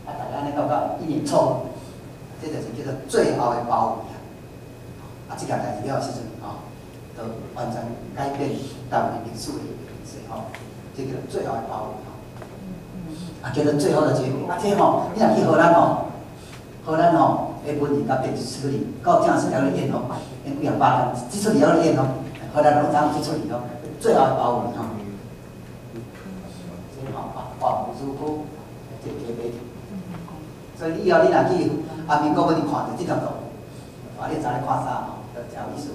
啊，逐家按呢感覺一臉錯愕，這就是叫做最後的包圍啊！啊，這件代誌了的時陣，吼，就完全改變台灣歷史的形勢吼。這叫做最後的包圍吼，啊，叫做最後的結果。啊，這吼，你若去荷蘭吼，荷蘭吼，的文人佮變一出戲，到正式還咧演哦，演幾若百人，這出戲還咧演哦，荷蘭攏知影這出戲哦，最後的包圍吼。這吼啊，萬無諸區，這個雞所以以後你若去阿民國，你看著這條路，啊，你知咧看啥吼，就誠有意思。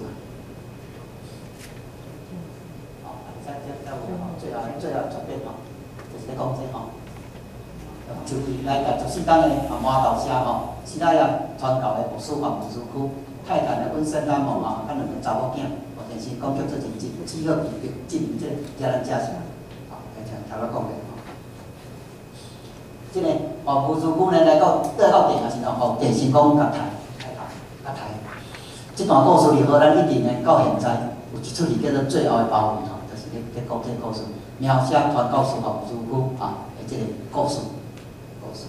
哦，這這這有吼，最後最後轉變吼，就是咧講這吼，就是來台14冬的啊，麻豆社吼，西拉雅傳教的牧師范無諸區，太太的溫森拉姆吼，佮兩个查某囝，哦，電視講叫做真真只好進入這個迦南正城，吼，來聽頭仔講的吼。這個哦，無諸區呢來到倒到地也是吼，電視講共抬抬共抬。這段故事佇荷蘭一直呢到現在有一出戲叫做《最後的包圍》吼，就是咧講這個故事，描寫傳教士范無諸區啊的這個故事。故事。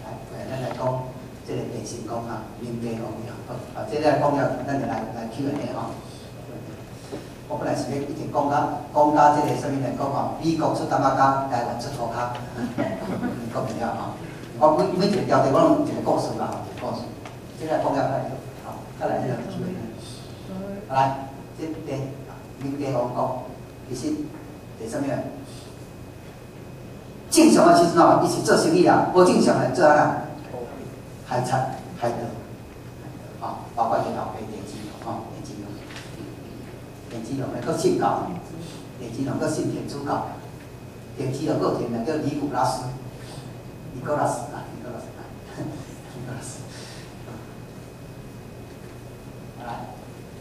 來，咱來講這個鄭成功啊，明帝王啊，啊，這個講了，咱就來 Q&A 吼。我本來是欲一直講到這個啥物來講吼，美國出感覺跤，台灣出塗跤，講袂了吼。我每一個標題我攏有一個故事啦，一個故事。這個講了來，好，再來這個 Q&A。來，這第明帝王國其實是啥物來？正常的時陣吼，伊是做生意啦，無正常的做按怎？海賊、海盜，吼，包括伊老爸鄭芝龍，吼，鄭芝龍，鄭芝龍呢，閣信教，鄭芝龍閣信天主教，鄭芝龍閣有一個名叫尼古拉斯，尼古拉斯啊，尼古拉斯啊，尼古拉斯。來，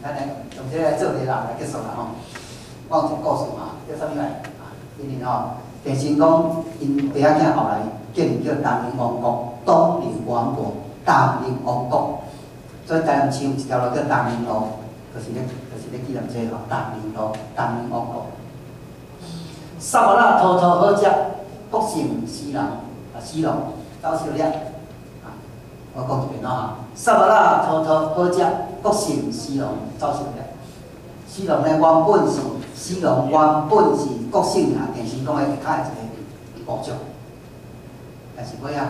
咱來用這個來做題啦，來結束啦吼。我有一個故事嘛，叫啥物來？啊，因為吼，鄭成功𪜶爸仔囝後來建立叫東寧王國，東寧王國，東寧王國。所以台南市有一條路叫東寧路，就是咧紀念這個吼，東寧路，東寧王國。薩摩剌滔滔好食，國姓死人啊，死龍走小掠。啊，我講一遍咯哈。薩摩剌滔滔好食，國姓死龍走小掠。死龍呢，原本是死龍，原本是國姓啊，鄭成功的下跤的一個部將，但是尾仔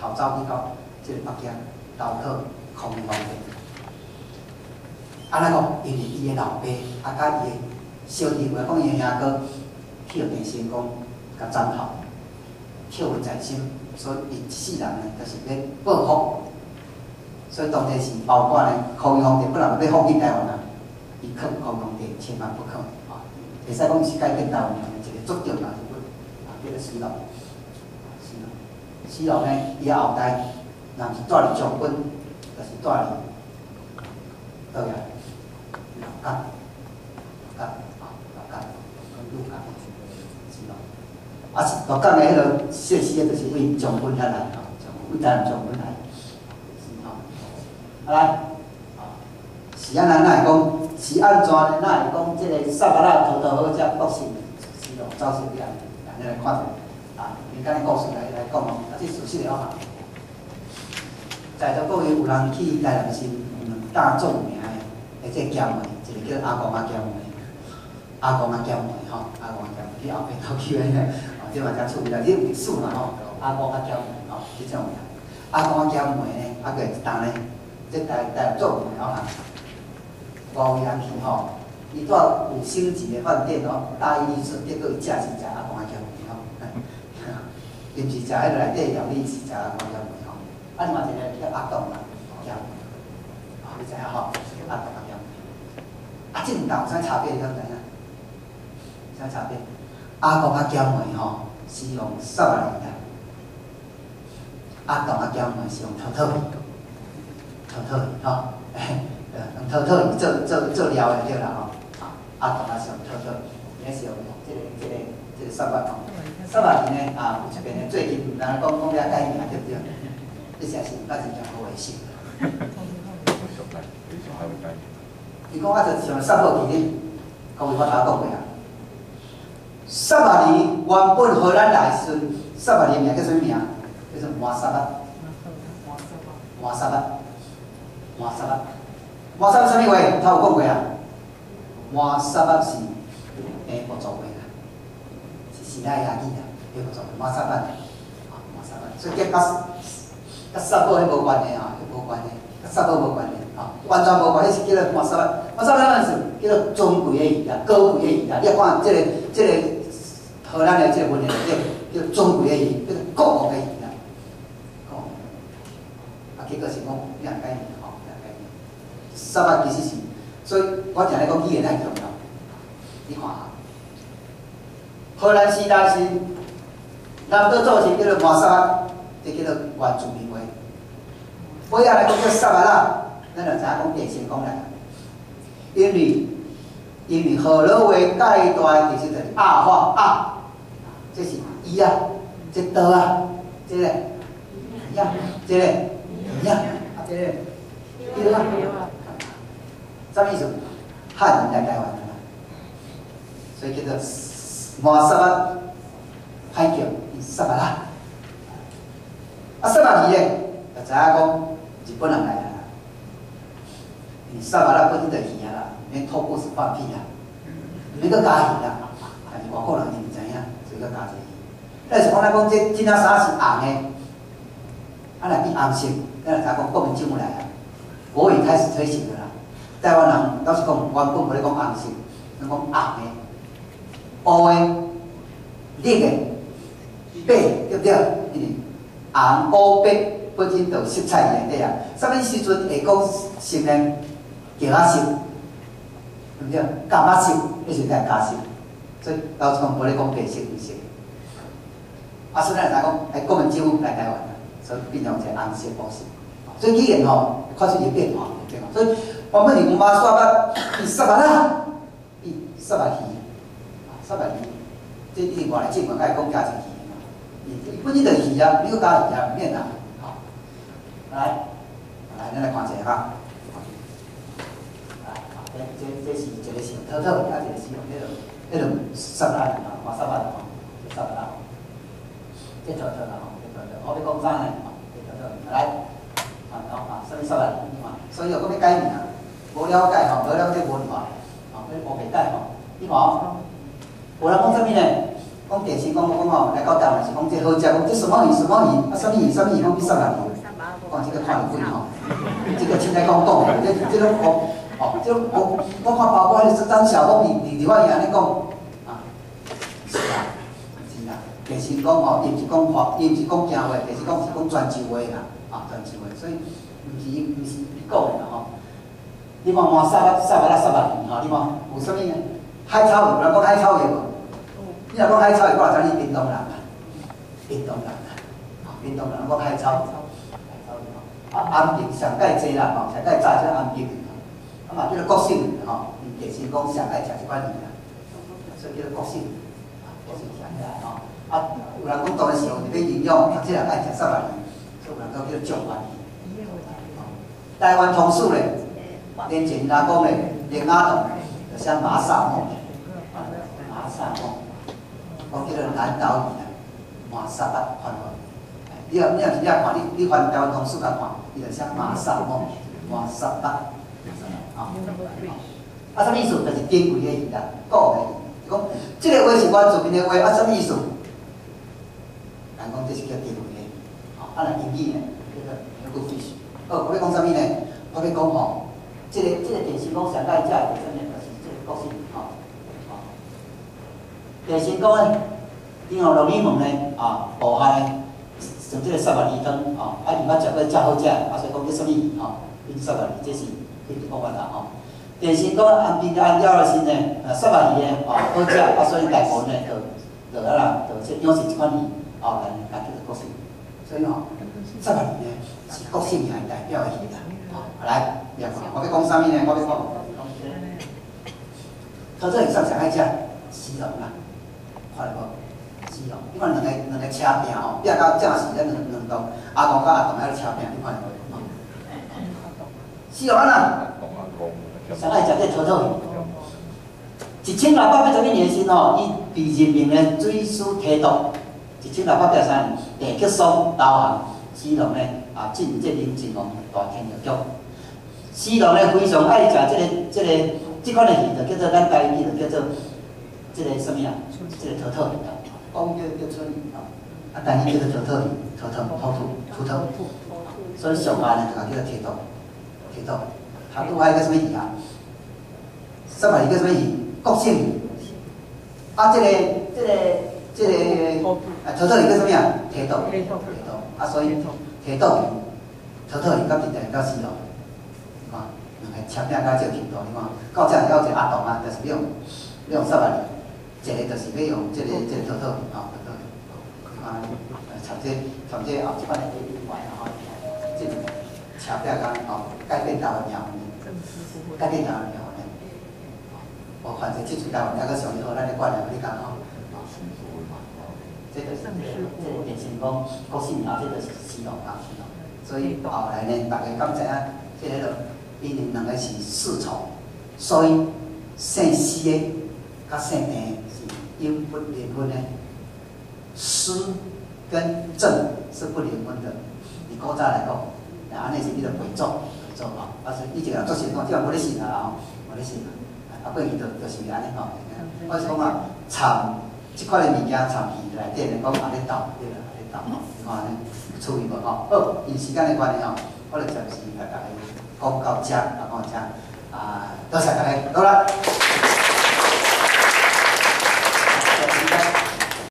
逃走去到這個北京，投靠康熙皇帝。按怎講？因為伊的老爸啊，佮伊的小弟，話講伊的兄哥去予鄭成功共斬頭，抾恨在心，所以伊一世人呢，就是欲報復。所以當時是包括呢，康熙皇帝本來欲放去台灣啊，伊勸康熙皇帝千萬不可啊！會使講是改變台灣人的一個足重要人物啊，叫做死龍。死龍，死龍呢，伊後代若毋是蹛佇將軍，就是蹛佇佗位？鹿港，鹿港啊，鹿港，鹿港，死龍。啊，是鹿港的彼个設施，就是為將軍遐來吼，為台南將軍來。啊來，是按怎哪會講？是按怎呢？哪會講這個薩摩剌滔滔好食，國姓死龍走小掠？按呢來看者，啊，簡單故事來講哦，啊，這事實的哦。在座各位有人去台南市有兩大著名的這個鹹糜，一個叫阿公仔鹹糜，阿公仔鹹糜吼，阿公仔鹹糜，你後壁頭去的，哦，這嘛誠趣味啦，這有歷史嘛吼，阿公仔鹹糜吼，這種名。阿公仔减糜呢，啊閣一担呢，這台台做糜哦哈。五位人去吼，伊住五星級的飯店哦，大意是結果伊食是食阿公仔減糜吼，伊毋是食彼个內底料理，是食阿公仔減糜吼。啊，另外一個叫阿董啦，減糜，啊，你知影吼？阿董仔減糜。啊，這兩擔有啥差別？你敢知影？啥差別？阿公仔減糜吼是用沙巴魚啦，阿董仔減糜是用陶陶魚，陶陶魚吼。用陶陶魚做料的對啦吼，阿董仔是用陶陶，伊是用這個沙巴吼。沙巴魚呢啊，有一邊呢，最近人講講了改名對不對？這實是毋捌真正好回事。伊講啊，就像沙寶魚呢，各位我頭講過啊。沙巴魚原本荷蘭來時陣，沙巴魚名叫啥物名？叫做麻沙巴。麻沙巴，麻沙巴。麻沙巴啥物話？頭有講過啊？麻沙巴是平埔族話啦，是西奈亞語啦，平埔族話麻沙巴，啊麻沙巴，所以佮沙寶彼無關係啊，無關係，佮沙寶無關係，啊完全無關係，是叫做麻沙巴。麻沙巴是叫做尊貴的魚啦，高貴的魚啦。你看這個荷蘭的這個文獻內底，叫做尊貴的魚，叫做國王的魚啦。國王。啊，結果是講兩解吼，兩解。沙巴其實是，所以我定咧講語言太重要。你看啊，荷蘭時代是南島祖先叫做麻沙巴，這叫做原住民話。尾仔來講叫沙巴啦，咱就知影講地仙講來。因為河洛話蓋大其實就是亞話亞，這是伊啊，這刀啊，這個魚啊，這個魚啊，啊這個魚啊。啥物意思？漢人來台灣啦，所以叫做麻沙巴，歹叫沙巴啦。啊，沙巴魚咧，就知影講日本人來啦。你沙巴拉本身就魚啊啦，免吐故事放屁啦，毋免閣加魚啦。但是外國人伊毋知影，所以閣加一個魚。但是講咱講這這領衫是紅的，啊若變紅色，咱就知影講國民政府來啊，國語開始推行了啦。台灣人老實講，原本無咧講紅色，攏講紅的、烏的、綠的、白，對不對？因為紅、烏、白本身就有色彩佇內底啊。啥物時陣會講色呢？橘仔色，對不對？柑仔色，彼時陣才加色。所以老實講，無咧講白色、黃色。啊，所以咱就知講，哎，國民政府來台灣啦，所以變成一個紅色、烏色。所以語言吼，看出伊變化，變化。所以原本是麻沙巴，變沙巴啦，變沙巴魚，沙巴魚，這一定外來政權愛講加一個魚嘛，伊本身就是魚啊，你閣加魚啊，毋免啦。好，來，來，咱來看一下哈。來，這是一個是用陶陶魚，啊，一個是用彼個沙巴魚吼，麻沙巴吼，這沙巴啦，這陶陶啦吼，這陶陶，我欲講啥呢？這陶陶魚，來。啊，啊，啥物沙巴魚？你看，所以又閣欲改名，無了解吼，無了解文化，吼，欲烏白改吼。你看哦，有人講啥物呢？講電視講講吼，來到台灣是講這好食，講這什麼魚什麼魚，啊，啥物魚啥物魚，講變沙巴魚。講這個看著鬼吼，這個凊彩講講，這攏講，哦，這攏我我看包括彼個張曉峰佇立法院按呢講，啊，是啦，是啦，電視講吼，伊毋是講話，伊毋是講驚話，電視講是講泉州話啦，啊，泉州話，所以毋是伊講的啦吼。你看麻沙巴沙巴啦沙巴魚吼，你看有啥物呢？海草魚，有人講海草魚無？你若講海草魚，我就知你屏東人啦，屏東人啦，屏東人講海草魚，海草魚吼。啊，頷頸上蓋濟啦吼，上蓋早這頷頸魚吼，啊嘛叫做國姓魚吼，伊電視講上愛食這款魚啦，所以叫做國姓魚，啊，國姓食起來吼。啊，有人講當時有佇咧營養，讀冊人愛食沙巴魚，所以有人講叫做狀元魚。台灣通史咧，連前伊講咧，連雅堂就寫馬薩夢，馬薩夢，講叫做南島魚啦，馬薩巴翻譯。你若真正看，你翻台灣通史甲看，伊就寫馬薩夢，馬薩巴，啊，啊，啥物意思？就是珍貴的魚啦，古的魚。就講這個話是原住民的話，啊，啥物意思？人講這是叫珍貴的魚，啊，若英語呢，叫做 Good fish。好，我欲講啥物呢？我欲講吼，這個電視講上愛食的啥物？就是這個國姓吼。吼，電視講呢，因為龍女門呢，啊，部下呢，像這個虱目魚湯，吼，啊，伊捌食過遮好食，啊，所以講這啥物魚吼？叫虱目魚，這是去講法啦吼。電視講安平安了的時呢，啊，虱目魚呢，吼，好食，啊，所以大部分呢，就就啊啦，就這養殖這款魚，後來來叫做國姓。所以吼，虱目魚呢是國姓名代表的魚啦。吼，來，你看，我欲講啥物呢？我欲講，土做魚上上愛食絲龍啦，看著無？絲龍，你看兩個車拼吼，拼到正是咱兩兩棟，阿公佮阿棟喺咧車拼，你看著無？絲龍按怎？上愛食這土做魚。1681年時吼，伊被任命呢水師提督。1683年，鄭克崧投降，施琅呢啊進入這寧靖王大天蠅局。施琅呢非常愛食這款的魚，就叫做咱台語就叫做這個啥物啊？這個土透魚啦，講叫叫春魚吼，啊，台語叫做土透魚，土透土土土透。所以上下呢就叫做提督，提督。啊，拄海叫啥物魚啊？虱目魚叫啥物魚？國姓魚。啊，這個啊，土透魚叫啥物啊？提督，提督。啊，所以提督魚、土透魚甲佇台到絲龍，你看兩個車拼到這個程度，你看到這有一個阿棟啊，就是欲用虱目魚，一個就是欲用這個土透魚吼，土透魚。你看，參這後這款的這另外吼，這個車拼甲吼改變台灣命運，改變台灣命運。無反正這陣台灣抑閣上好，咱的觀念你講吼。這就是這個電視講國姓啊，這就是絲龍啊，絲龍。所以後來呢，大家敢知影？這个因為兩個是世仇，所以姓施的佮姓鄭的是永不聯婚的。施跟鄭是不聯婚的。以古早來講，啊，按呢是叫做背祖，背祖吼。啊，所以以前人做神講，這無咧信啊吼，無咧信啊。啊，過去就是按呢吼。我是講啊，參這款的物件參魚內底來講，也咧鬥，對啦，也咧鬥吼。你看按呢趣味無吼？好，因時間的關係吼，我就暫時共大家講到遮，啊，講到遮，啊，多謝大家，好啦。